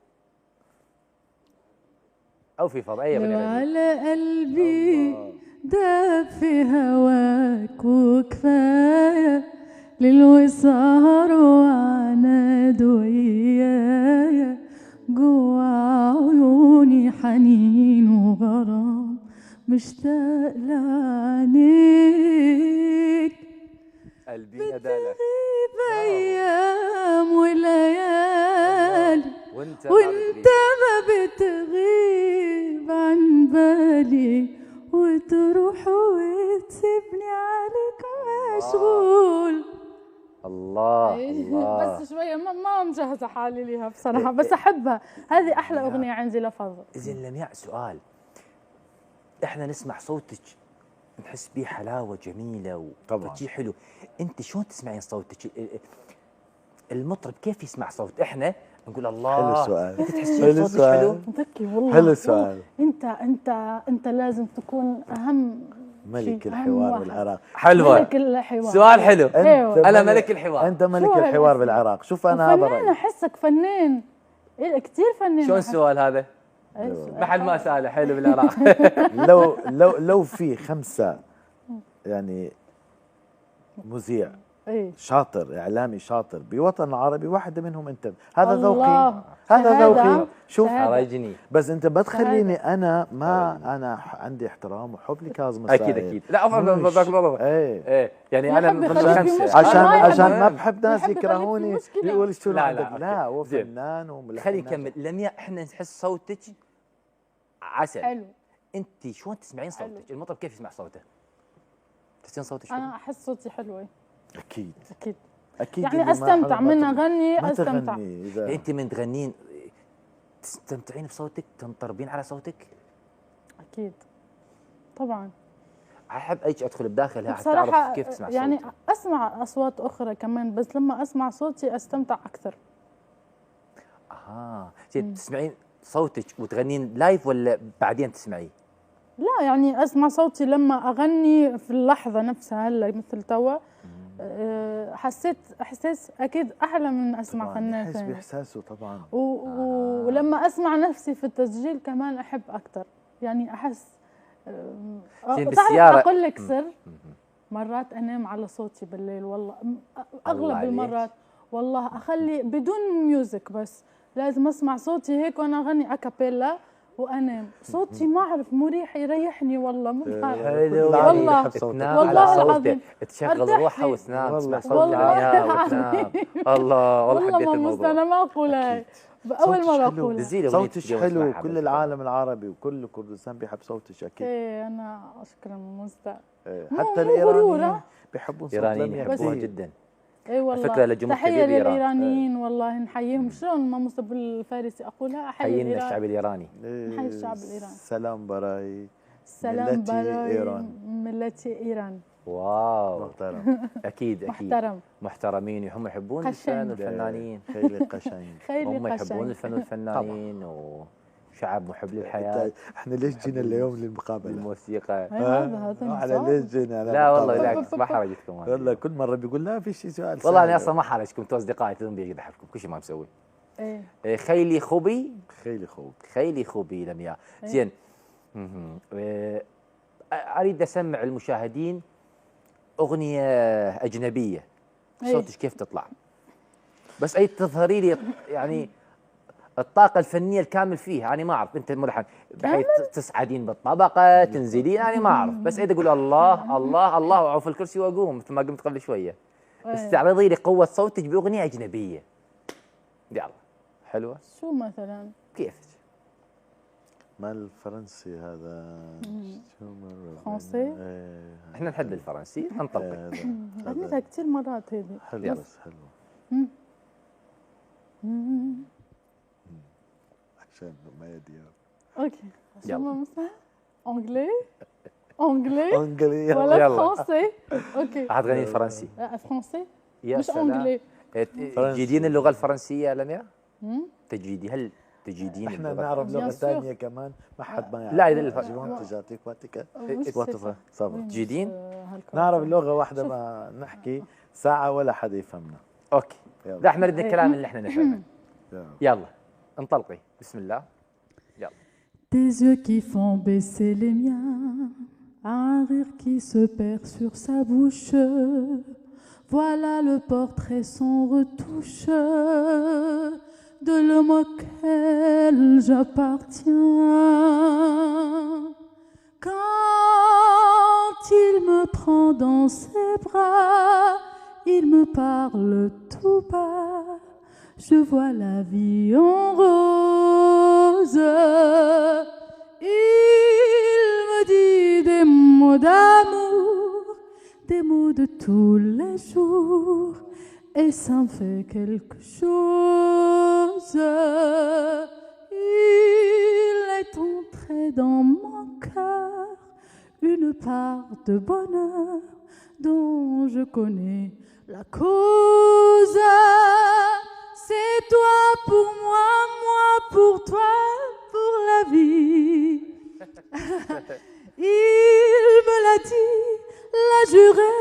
أو في فضل أي أغنية. على قلبي داب في هواك وكفاية للوسهر وعناد ويايا، جوا عيوني حنين وغرام مشتاق لعينيك. قلبي ندالك بتغيب أيام وليالي وانت ما بتغيب عن بالي، وتروح وتسيبني عليك مشغول. الله الله. بس شوية ما مجهزة حالي ليها بصراحة، بس احبها. هذه احلى اغنية عندي لفضل. اذا لمياء سؤال، احنا نسمع صوتك نحس بيه حلاوة جميلة وشيء حلو، انت شلون تسمعين صوتك؟ المطرب كيف يسمع صوت؟ احنا نقول الله. حلو السؤال. انت تحسين صوتك حلو؟ ذكي والله. حلو السؤال. انت انت انت لازم تكون اهم ملك الحوار بالعراق. حلوة. ملك الحوار. سؤال حلو. أيوة. انا ملك الحوار. انت ملك الحوار بالعراق. شوف انا هذا فنان، احسك فنان كثير فنان. شلون السؤال هذا؟ محل ما ساله. حلو بالعراق. لو لو لو في 5 يعني مذيع شاطر، اعلامي شاطر بوطن العربي، واحدة منهم انت. هذا ذوقي، هذا ذوقي. شوف بس انت ما تخليني انا ما انا عندي احترام وحب لكاظم الساهر. اكيد اكيد. لا افهم. ايه يعني انا من 5 عشان ما بحب ناس يكرهوني يقول شو عندك. لا هو فنان وملحن. خلينا نكمل لمياء. احنا نحس صوتك عسل. حلو. انت شلون تسمعين صوتك؟ المطرب كيف يسمع صوته؟ تحسين صوتك حلو؟ انا احس صوتي حلو. اكيد اكيد اكيد. يعني استمتع من اغني، استمتع. انت من تغنين تستمتعين بصوتك؟ تنطربين على صوتك؟ اكيد طبعا. احب ايش ادخل بداخلها حتى اعرف كيف تسمع يعني صوتي. اسمع اصوات اخرى كمان، بس لما اسمع صوتي استمتع اكثر. اها. تسمعين صوتك وتغنين live ولا بعدين تسمعيه؟ لا يعني اسمع صوتي لما اغني في اللحظة نفسها. هلا مثل توا حسيت احساس اكيد احلى من اسمع فنان ثاني. احس باحساسه طبعا. ولما اسمع نفسي في التسجيل كمان احب اكثر. يعني احس. تعرف اقول لك سر؟ مرات انام على صوتي بالليل والله، اغلب المرات والله اخلي بدون music، بس لازم اسمع صوتي هيك وانا اغني a cappella. وانام. صوتي ما اعرف مريح، يريحني والله، ما بعرف. حلو. والله. بحب صوتك. تنام والله على صوته، العظيم. تشغل أرتاح روحها فيه. وتنام، والله. تسمع صوت لمياء وتنام. الله، والله والله حبيت ما الموضوع. انا ما اقولها هاي، اول صوتك مرة حلو. اقولها. دزي لي أغنية صوتك اليوم حلو، اسمعها كل بس. العالم العربي وكل كردستان بيحب صوتك اكيد. ايه انا شكرا مستع. إيه، مو- حتى مو غرور، الايرانيين ها؟ بيحبون صوت الايرانيين لمياء يحبوها كثير. جدا. اي والله. فكرة لجمهور تحية كبير بإيران. للايرانيين، والله نحييهم. شلون ما مصطفى بالفارسي اقولها؟ احيي حيينا الإيران. الشعب الايراني. إيه، نحيي الشعب الإيراني. سلام برای سلام ملتي برای إيران. ملتي ايران. wow، محترم. اكيد اكيد. محترم. محترمين، هم يحبون قشنگ. الفن والفنانين. خيلي قشنگ. خيلي هم يحبون قشنگ. الفن والفنانين، وشعب محب للحياة. احنا ليش جينا اليوم للمقابله؟ الموسيقى. هاي هذا على نظام. ليش جينا على لا والله المقابلة؟ بالعكس، ما حرجتكم أنا. والله كل مرة بيقول لا في شيء سؤال والله انا سهل. اصلا ما حرجتكم، انتم اصدقائي، تدرون بي احبكم، كل شيء ما مسوي. ايه. إيه، خيلي خوبي. خيلي خوب. خيلي خوبي لمياء. إيه. زين، مهم. إيه، اريد اسمع المشاهدين اغنية اجنبية. إيه. صوتك كيف تطلع؟ بس اي تظهري لي يعني الطاقة الفنية الكامل فيها، انا ما اعرف انت ملحن بحيث تصعدين بالطبقه تنزلين، انا ما اعرف، بس اذا اقول الله الله الله واعوف الكرسي واقوم مثل ما قمت قبل شوية. إيه. استعرضي لي قوة صوتك باغنية اجنبية. يلا حلوة. شو مثلا؟ كيفك؟ ما الفرنسي هذا شو مرة؟ فرنسي؟ إيه، احنا نحب الفرنسي، ننطلق. هذا غنيتها كثير مرات هذه. حلو يلا. بس حلو عشان ما يدي. okay، شو يلا. ما مثلا؟ anglais anglais anglais. ولا يلا. français؟ okay. راح تغني الفرنسي؟ لا، français. يا مش سلام. anglais. إيه، فرنسي. تجيدين اللغة الفرنسية لميا؟ تجيدي، هل تجيدين احنا اللغة؟ نعرف لغة Bien sûr. ثانية كمان، ما حد ما يعرف. لا، إذا الف- جوان تجاتيك واتيكا مش واتفا صبر. تجيدين؟ نعرف لغة واحده، ما نحكي ساعة ولا حد يفهمنا. okay. يلا. لا، احنا نريد الكلام اللي احنا نفهمه. يلا. يلا انطلقي، بسم الله، يلا. Tes yeux qui font baisser les miens, un rire qui se perd sur sa bouche. Voilà le portrait sans retouche de l'homme auquel j'appartiens. Quand il me prend dans ses bras, il me parle tout bas. Je vois la vie en rose. Il me dit des mots d'amour, des mots de tous les jours, et ça me fait quelque chose. Il est entré dans mon cœur une part de bonheur dont je connais la cause. C'est toi pour moi, moi pour toi, pour la vie. Il me l'a dit, l'a juré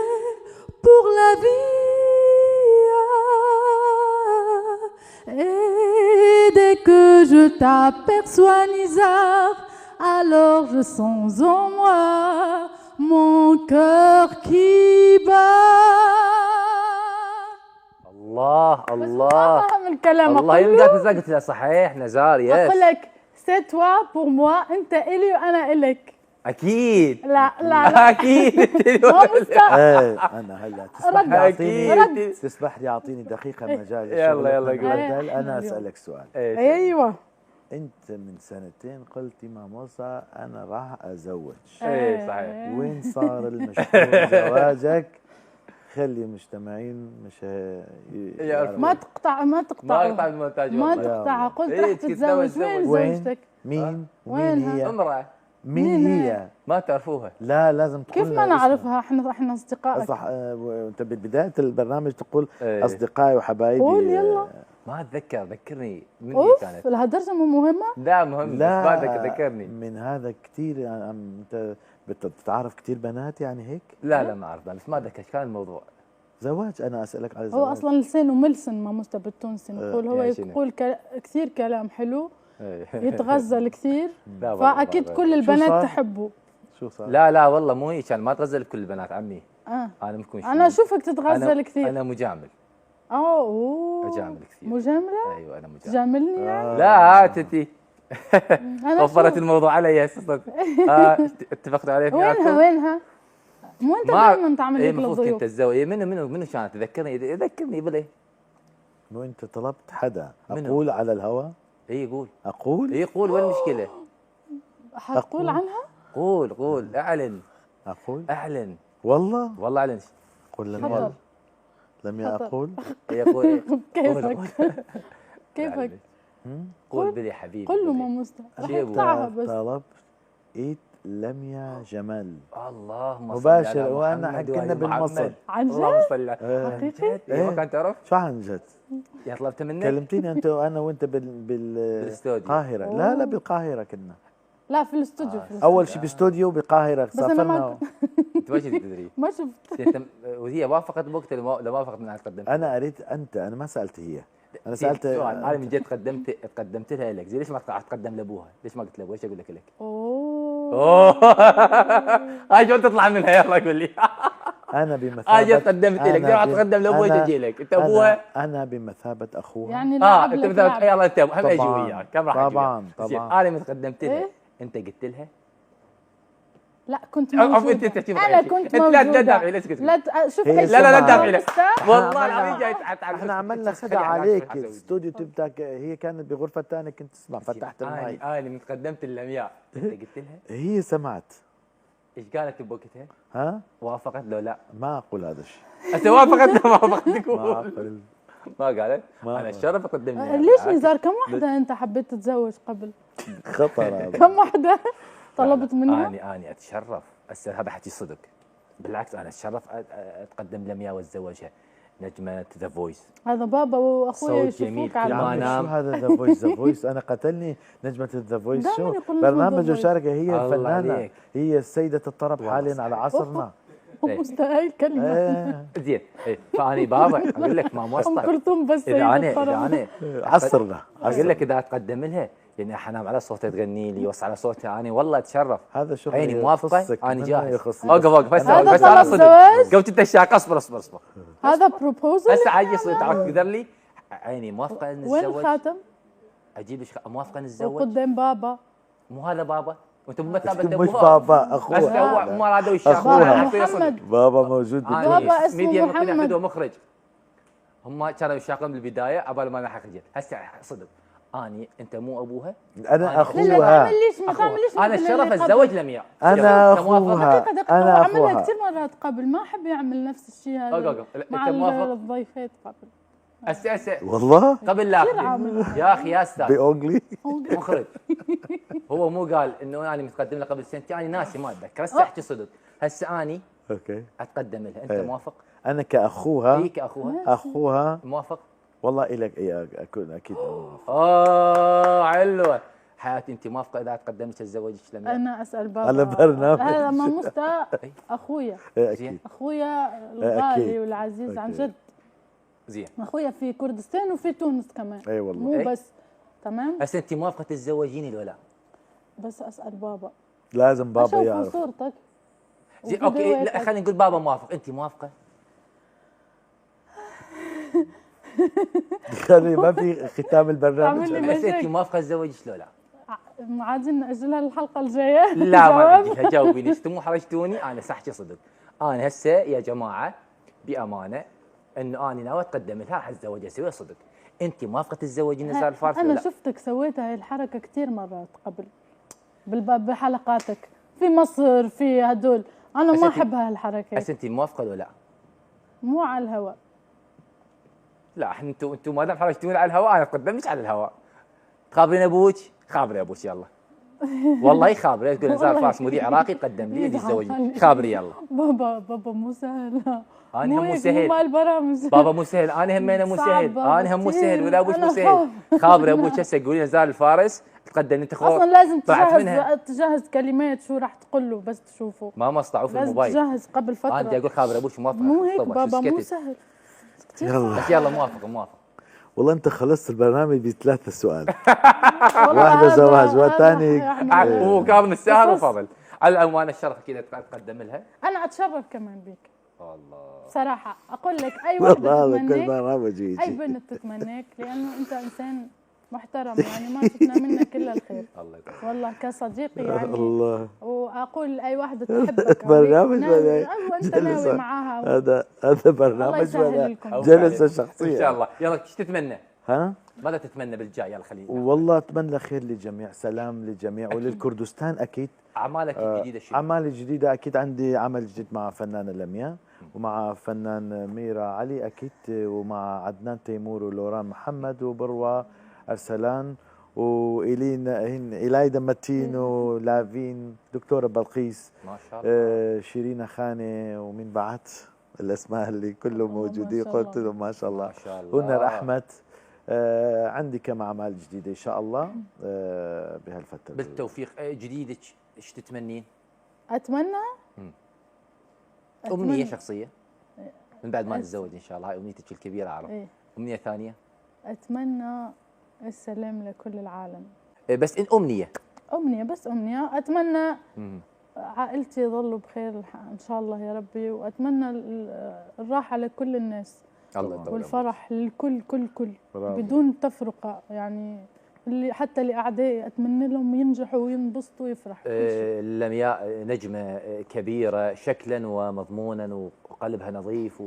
pour la vie. Et dès que je t'aperçois, Nizar, alors je sens en moi mon cœur qui bat. الله بس الله. ما فاهم الكلام. الله. أقول يمداك نزار، قلت له صحيح نزار، yes. اقول لك c'est toi pour moi، انت الي وانا الك. اكيد. لا لا لا. اكيد. ما مستوى. ايه، انا هلا تسمح رد. لي اعطيني أكيد. تسمح لي اعطيني دقيقة مجال. يلا، الشغل. يلا، قول. نبدل. انا اسالك سؤال. إيه. ايوه. انت من سنتين قلتي ماموسا انا راح ازوج. ايه صحيح. وين صار المشروع زواجك؟ خلي المجتمعين مش يعرفوا. ما تقطع، ما تقطع. ما اقطع المونتاج ما والله. تقطع. قلت إيه، رح تتزوج، تتزوج، وين وين؟ زوجتك؟ مين؟ وين؟ ومين هي؟ امرأة. مين مين هي؟ ما تعرفوها؟ لا، لازم تقول. كيف ما نعرفها؟ احنا اصدقائك. صح، انت ببداية البرنامج تقول إيه. اصدقائي وحبايبي. قول يلا. ما اتذكر، ذكرني من هي اوف. كانت. لهالدرجة مو مهمة؟ لا، مهم، بس لا. ما اتذكر، ذكرني. من هذا كثير يعني انت بتتعرف كثير بنات يعني هيك؟ لا لا، ما اعرف، بس ما اتذكر ايش كان الموضوع. زواج، انا اسالك على الزواج. هو اصلا لسانه ملسن، ما مستوى بالتونسي نقول هو يعني شنو؟ يقول كثير كلام حلو، إيه. يتغزل كثير. لا والله. فاكيد ما- كل البنات صار؟ تحبه. شو صار؟ لا لا والله مو هيك، انا ما اتغزل بكل البنات عمي. آه. انا ممكن انا اشوفك تتغزل كثير. انا مجامل. اه، أوه. اجامل كثير. مجاملة. ايوه، انا مجامل. تجاملني يعني؟ لا، تتي. أنا وفرت شو؟ الموضوع علي هسه صرت. اتفقتوا عليه وينها اثنيناتكم؟ وينها؟ مو انت دائما تعمل ايه هيك المفروض كنت للضيوف. اتزوج. إيه، منو كانت؟ ذكرني ذكرني بلي. مو انت طلبت حدا؟ منو؟ اقول على الهوى؟ اي قول. اقول؟ اي قول، وين المشكلة؟ حتقول عنها؟ قول قول، اعلن. اقول؟ اعلن. والله؟ والله اعلن. قول لم خطر. لم اقول. إيه، قول. كيفك؟ كيفك؟ قول بلي حبيبي. قول له بلي. ما مستحيل رح شيبو. يقطعها بس. طلبت ايد لميا جمال اللهم صل مباشر، على وأنا محمد كنا وآل بالمصر. محمد. عن جد؟ اللهم صل على حقيقي؟ إيه، ما إيه. كان تعرف؟ شو عن جد؟ يا طلبت منك؟ كلمتيني انت وانا وانت بالاستوديو. بالقاهرة. لا لا بالقاهرة كنا. لا في الاستوديو، في الاستوديو. اول شيء باستوديو بالقاهرة بس أنا ما سافرنا. انت ما كنت تدري. ما شفت. انت وهي وافقت بوقتها لما وافقت من قدمت. انا اريد انت، انا ما سالت هي، انا زين، سالت. سؤال، انا من جد تقدمت لها لك، زين ليش ما تقدم لابوها؟ ليش ما قلت لابوها؟ ايش اقول لك لك؟ اوه اوه هاي شلون تطلع منها؟ يلا قول لي. انا بمثابة انا جد قدمت لك، أنا ليه ما تقدم لابوها؟ أنا- اجي لك انت ابوها. انا بمثابة اخوها. يعني لعب انت لك مثلا لعبة. يلا انت هم اجي طبعاً، وياك، كم راح اجي طبعاً، وياك؟ زين، طبعاً. انا من تقدمت لها إيه؟ انت قلت لها؟ لا كنت عفوا، موجودة. انت تحكي انا كنت انت لا موجودة. تدافعي، ليش قلت؟ لا شوف هي ايش لا لا لا سمعت. تدافعي لك. والله إحنا العظيم جاي احنا عملنا خدع عليك، الاستوديو تبتاك هي كانت بغرفة ثانية كنت تسمع، فتحت المايك. انا من تقدمت للمياء انت قلت لها؟ هي سمعت. ايش قالت بوقتها؟ ها؟ وافقت لو لا؟ ما اقول هذا الشيء. انت وافقت لو ما وافقت؟ ما تقول اقول. ما قالت؟ ما انا أقول. الشرف اقدم لها. ليش نزار كم وحدة انت حبيت تتزوج قبل؟ خطر هذا. كم وحدة طلبت منها؟ اني اتشرف هسه هذا حكي صدق، بالعكس انا اتشرف اتقدم لمياء واتزوجها، نجمة The Voice. هذا بابا واخويا صوت جميل، يشوفوك كل على ما يا عمي أنام. شو هذا The Voice؟ The Voice انا قتلني نجمة The Voice. دائماً شو يقول نجمة برنامج The Voice. مشاركة، هي الله الفنانة، عليك. هي سيدة الطرب والله حاليا صحيح. على عصرنا. إيه. مستحيل كلمة. إيه. زين إيه. فاني بابا اقول لك ما ام موصل. كلثوم بس اذا سيدة انا اذا الطرب. انا عصرنا اقول لك اذا اتقدم لها يعني حنام على صوتها تغني لي وص على صوتها، انا والله اتشرف. هذا شغل عيني موافقة، يخصك، انا منه جاهز. يخصني. اوقف اوقف هسه، هذا بس انا طلب صدق زواج؟ قلت انت الشاق. اصبر اصبر اصبر. هذا proposal. هسه عاد يصير تعال تقدر لي عيني موافقة وين نتزوج؟ الخاتم؟ اجيب لك موافقة نتزوج؟ وقدام بابا. مو هذا بابا وانت مو مثابة مش ابوها. بابا، اخوها. هسه هو ما رادوا الشاق. أخوها. محمد. بابا موجود بالبيت. بابا اسمه ميديا ممكن محمد. ياخذ مخرج. هم كانوا يشاقون بالبداية عبال ما انا حجيت. هسه صدق اني انت مو ابوها؟ انا لا لا اخوها. تعمليش، ما تعمليش انا مثل الشرف اللي قبل. اتزوج لمياء. أنا أنت موافق؟ أخوها. دقيقة دقيقة، أنا هو عملها أخوها. كثير مرات قبل، ما حب يعمل نفس الشيء هذا أوقف، أوقف. مع أنت موافق؟ الضيفات قبل. هسه هسه والله قبل لا كثير أخذ. عامل. يا اخي يا استاذ باونجلي. مخرج، هو مو قال انه انا متقدم له قبل سنتين، انا ناسي ما اتذكر. هسه احكي صدق، هسه اني okay اتقدم لها، انت إيه. موافق؟ انا كاخوها. اي كاخوها اخوها موافق؟ والله الك إيه، اكون اكيد موافق. حلوة حياتي. انت موافقة اذا تقدمت تتزوجك لمياء؟ انا اسال بابا على برنامج. هذا ما مستا اخويا. إيه، اكيد. اخويا الغالي أكيد. والعزيز عن أكيد. جد. زين اخويا في كردستان وفي تونس كمان. اي والله. مو إيه. بس تمام. هسه انت موافقة تتزوجيني لو لا؟ بس اسال بابا. لازم بابا اشوف يعرف. صورتك. زين okay، لا وفيديوهاتك. خلينا نقول بابا موافق، انت موافقة؟ خلي ما في ختام البرنامج. تعمل لي هسه انت مشاكل. موافقة تتزوجك لو لا؟ عادي نأجلها للحلقة الجاية. لا ما جواب. بدي جاوبيني، انتم مو حرجتوني، انا صحتي صدق. انا هسه يا جماعة بامانه انه انا ناوي اتقدم لها، راح اتزوجها اسويها صدق. انت موافقة تتزوجين نزار الفارس انا ولا لا؟ شفتك سويت هاي الحركة كثير مرات قبل بحلقاتك في مصر في هدول. انا بس ما أنت- احب هالحركات. هسه انت موافقة ولا لا؟ مو على الهواء. لا احنا انتم ما دام حرجتوني على الهواء انا اتقدمش على الهواء. تخابرين ابوك؟ خابري ابوك يلا. والله خابري، تقول نزار والله. فارس مذيع عراقي قدم لي يزعل. يتزوجني، خابري يلا. بابا مو سهل. أنا هم مو هيك، سهل. مو مال برامج. بابا مو سهل، انا همينه مو صعب سهل، بابا انا هم مو كتير. سهل ولا ابوك مو أنا سهل. خاف. خابري ابوك هسه قولي نزار الفارس تقدم انت خو اصلا لازم طلعت منها. تجهز كلمات شو راح تقول له بس تشوفه. ما مصلعوا في لازم الموبايل. تجهز قبل فترة. انا بدي اقول خابر ابوك موافق. مو هيك طبعاً، شو بابا مو سكتت؟ سهل كثير. يلا بس يلا موافق موافق. والله انت خلصت البرنامج بثلاثة سؤال. والله واحدة زواج، هذا والثاني- يحمل. هو كاظم الساهر قصص. وفضل. على العموم انا الشرف اكيد اتقدم لها. انا اتشرف كمان بيك الله. صراحة. اقول لك اي وحده والله هذا كل تتمناك، برنامج اي يجي. بنت تتمناك، لانه انت انسان محترم يعني ما شفنا منك الا الخير. الله يبارك. والله كصديقي يعني الله. واقول لاي واحدة تحبك برنامج او انت ناوي معاها، هذا برنامج الله يسهل لكم. جلسه شخصية ان شاء الله. يلا ايش تتمنى؟ ها؟ ماذا تتمنى بالجاي؟ يلا خلينا. والله اتمنى خير للجميع، سلام للجميع وللكردستان اكيد. اعمالك الجديدة شنو؟ اعمالي الجديدة اكيد عندي عمل جديد مع فنانة لميا ومع فنان ميرا علي اكيد، ومع عدنان تيمور ولوران محمد وبروا ارسلان وإلين إلايدا متين ولافين، دكتورة بلقيس ما شاء الله، شيرين خانة، ومن بعت الأسماء اللي كلهم موجودين قلت لهم ما شاء الله. هنر أحمد. عندي كم أعمال جديدة إن شاء الله بهالفترة. بالتوفيق. جديدك إيش تتمنين؟ أتمنى أمنية شخصية من بعد ما نتزوج إن شاء الله، هاي أمنيتك الكبيرة أعرف. أمنية ثانية؟ أتمنى السلام لكل العالم. بس إن أمنية، أمنية بس أمنية. أتمنى عائلتي يظلوا بخير إن شاء الله يا ربي، وأتمنى الراحة لكل الناس. الله والفرح للكل كل كل بدون تفرقة، يعني اللي حتى لأعدائي أتمنى لهم ينجحوا وينبسطوا ويفرحوا. لمياء نجمة كبيرة شكلا ومضمونا وقلبها نظيف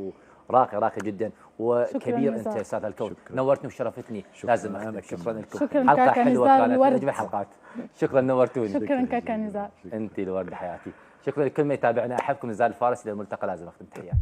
وراقي راقي جدا وكبير. انت استاذ الكون نورتني وشرفتني. لازم اختم. شكرا لكم. شكرا. حلقة حلوة كانت، اجمل حلقات. شكرا نورتوني. شكرا كاكا نزار، انت الورد حياتي. شكرا لكل ما يتابعنا. احبكم نزار الفارس. الى الملتقى لازم اختم. تحياتي.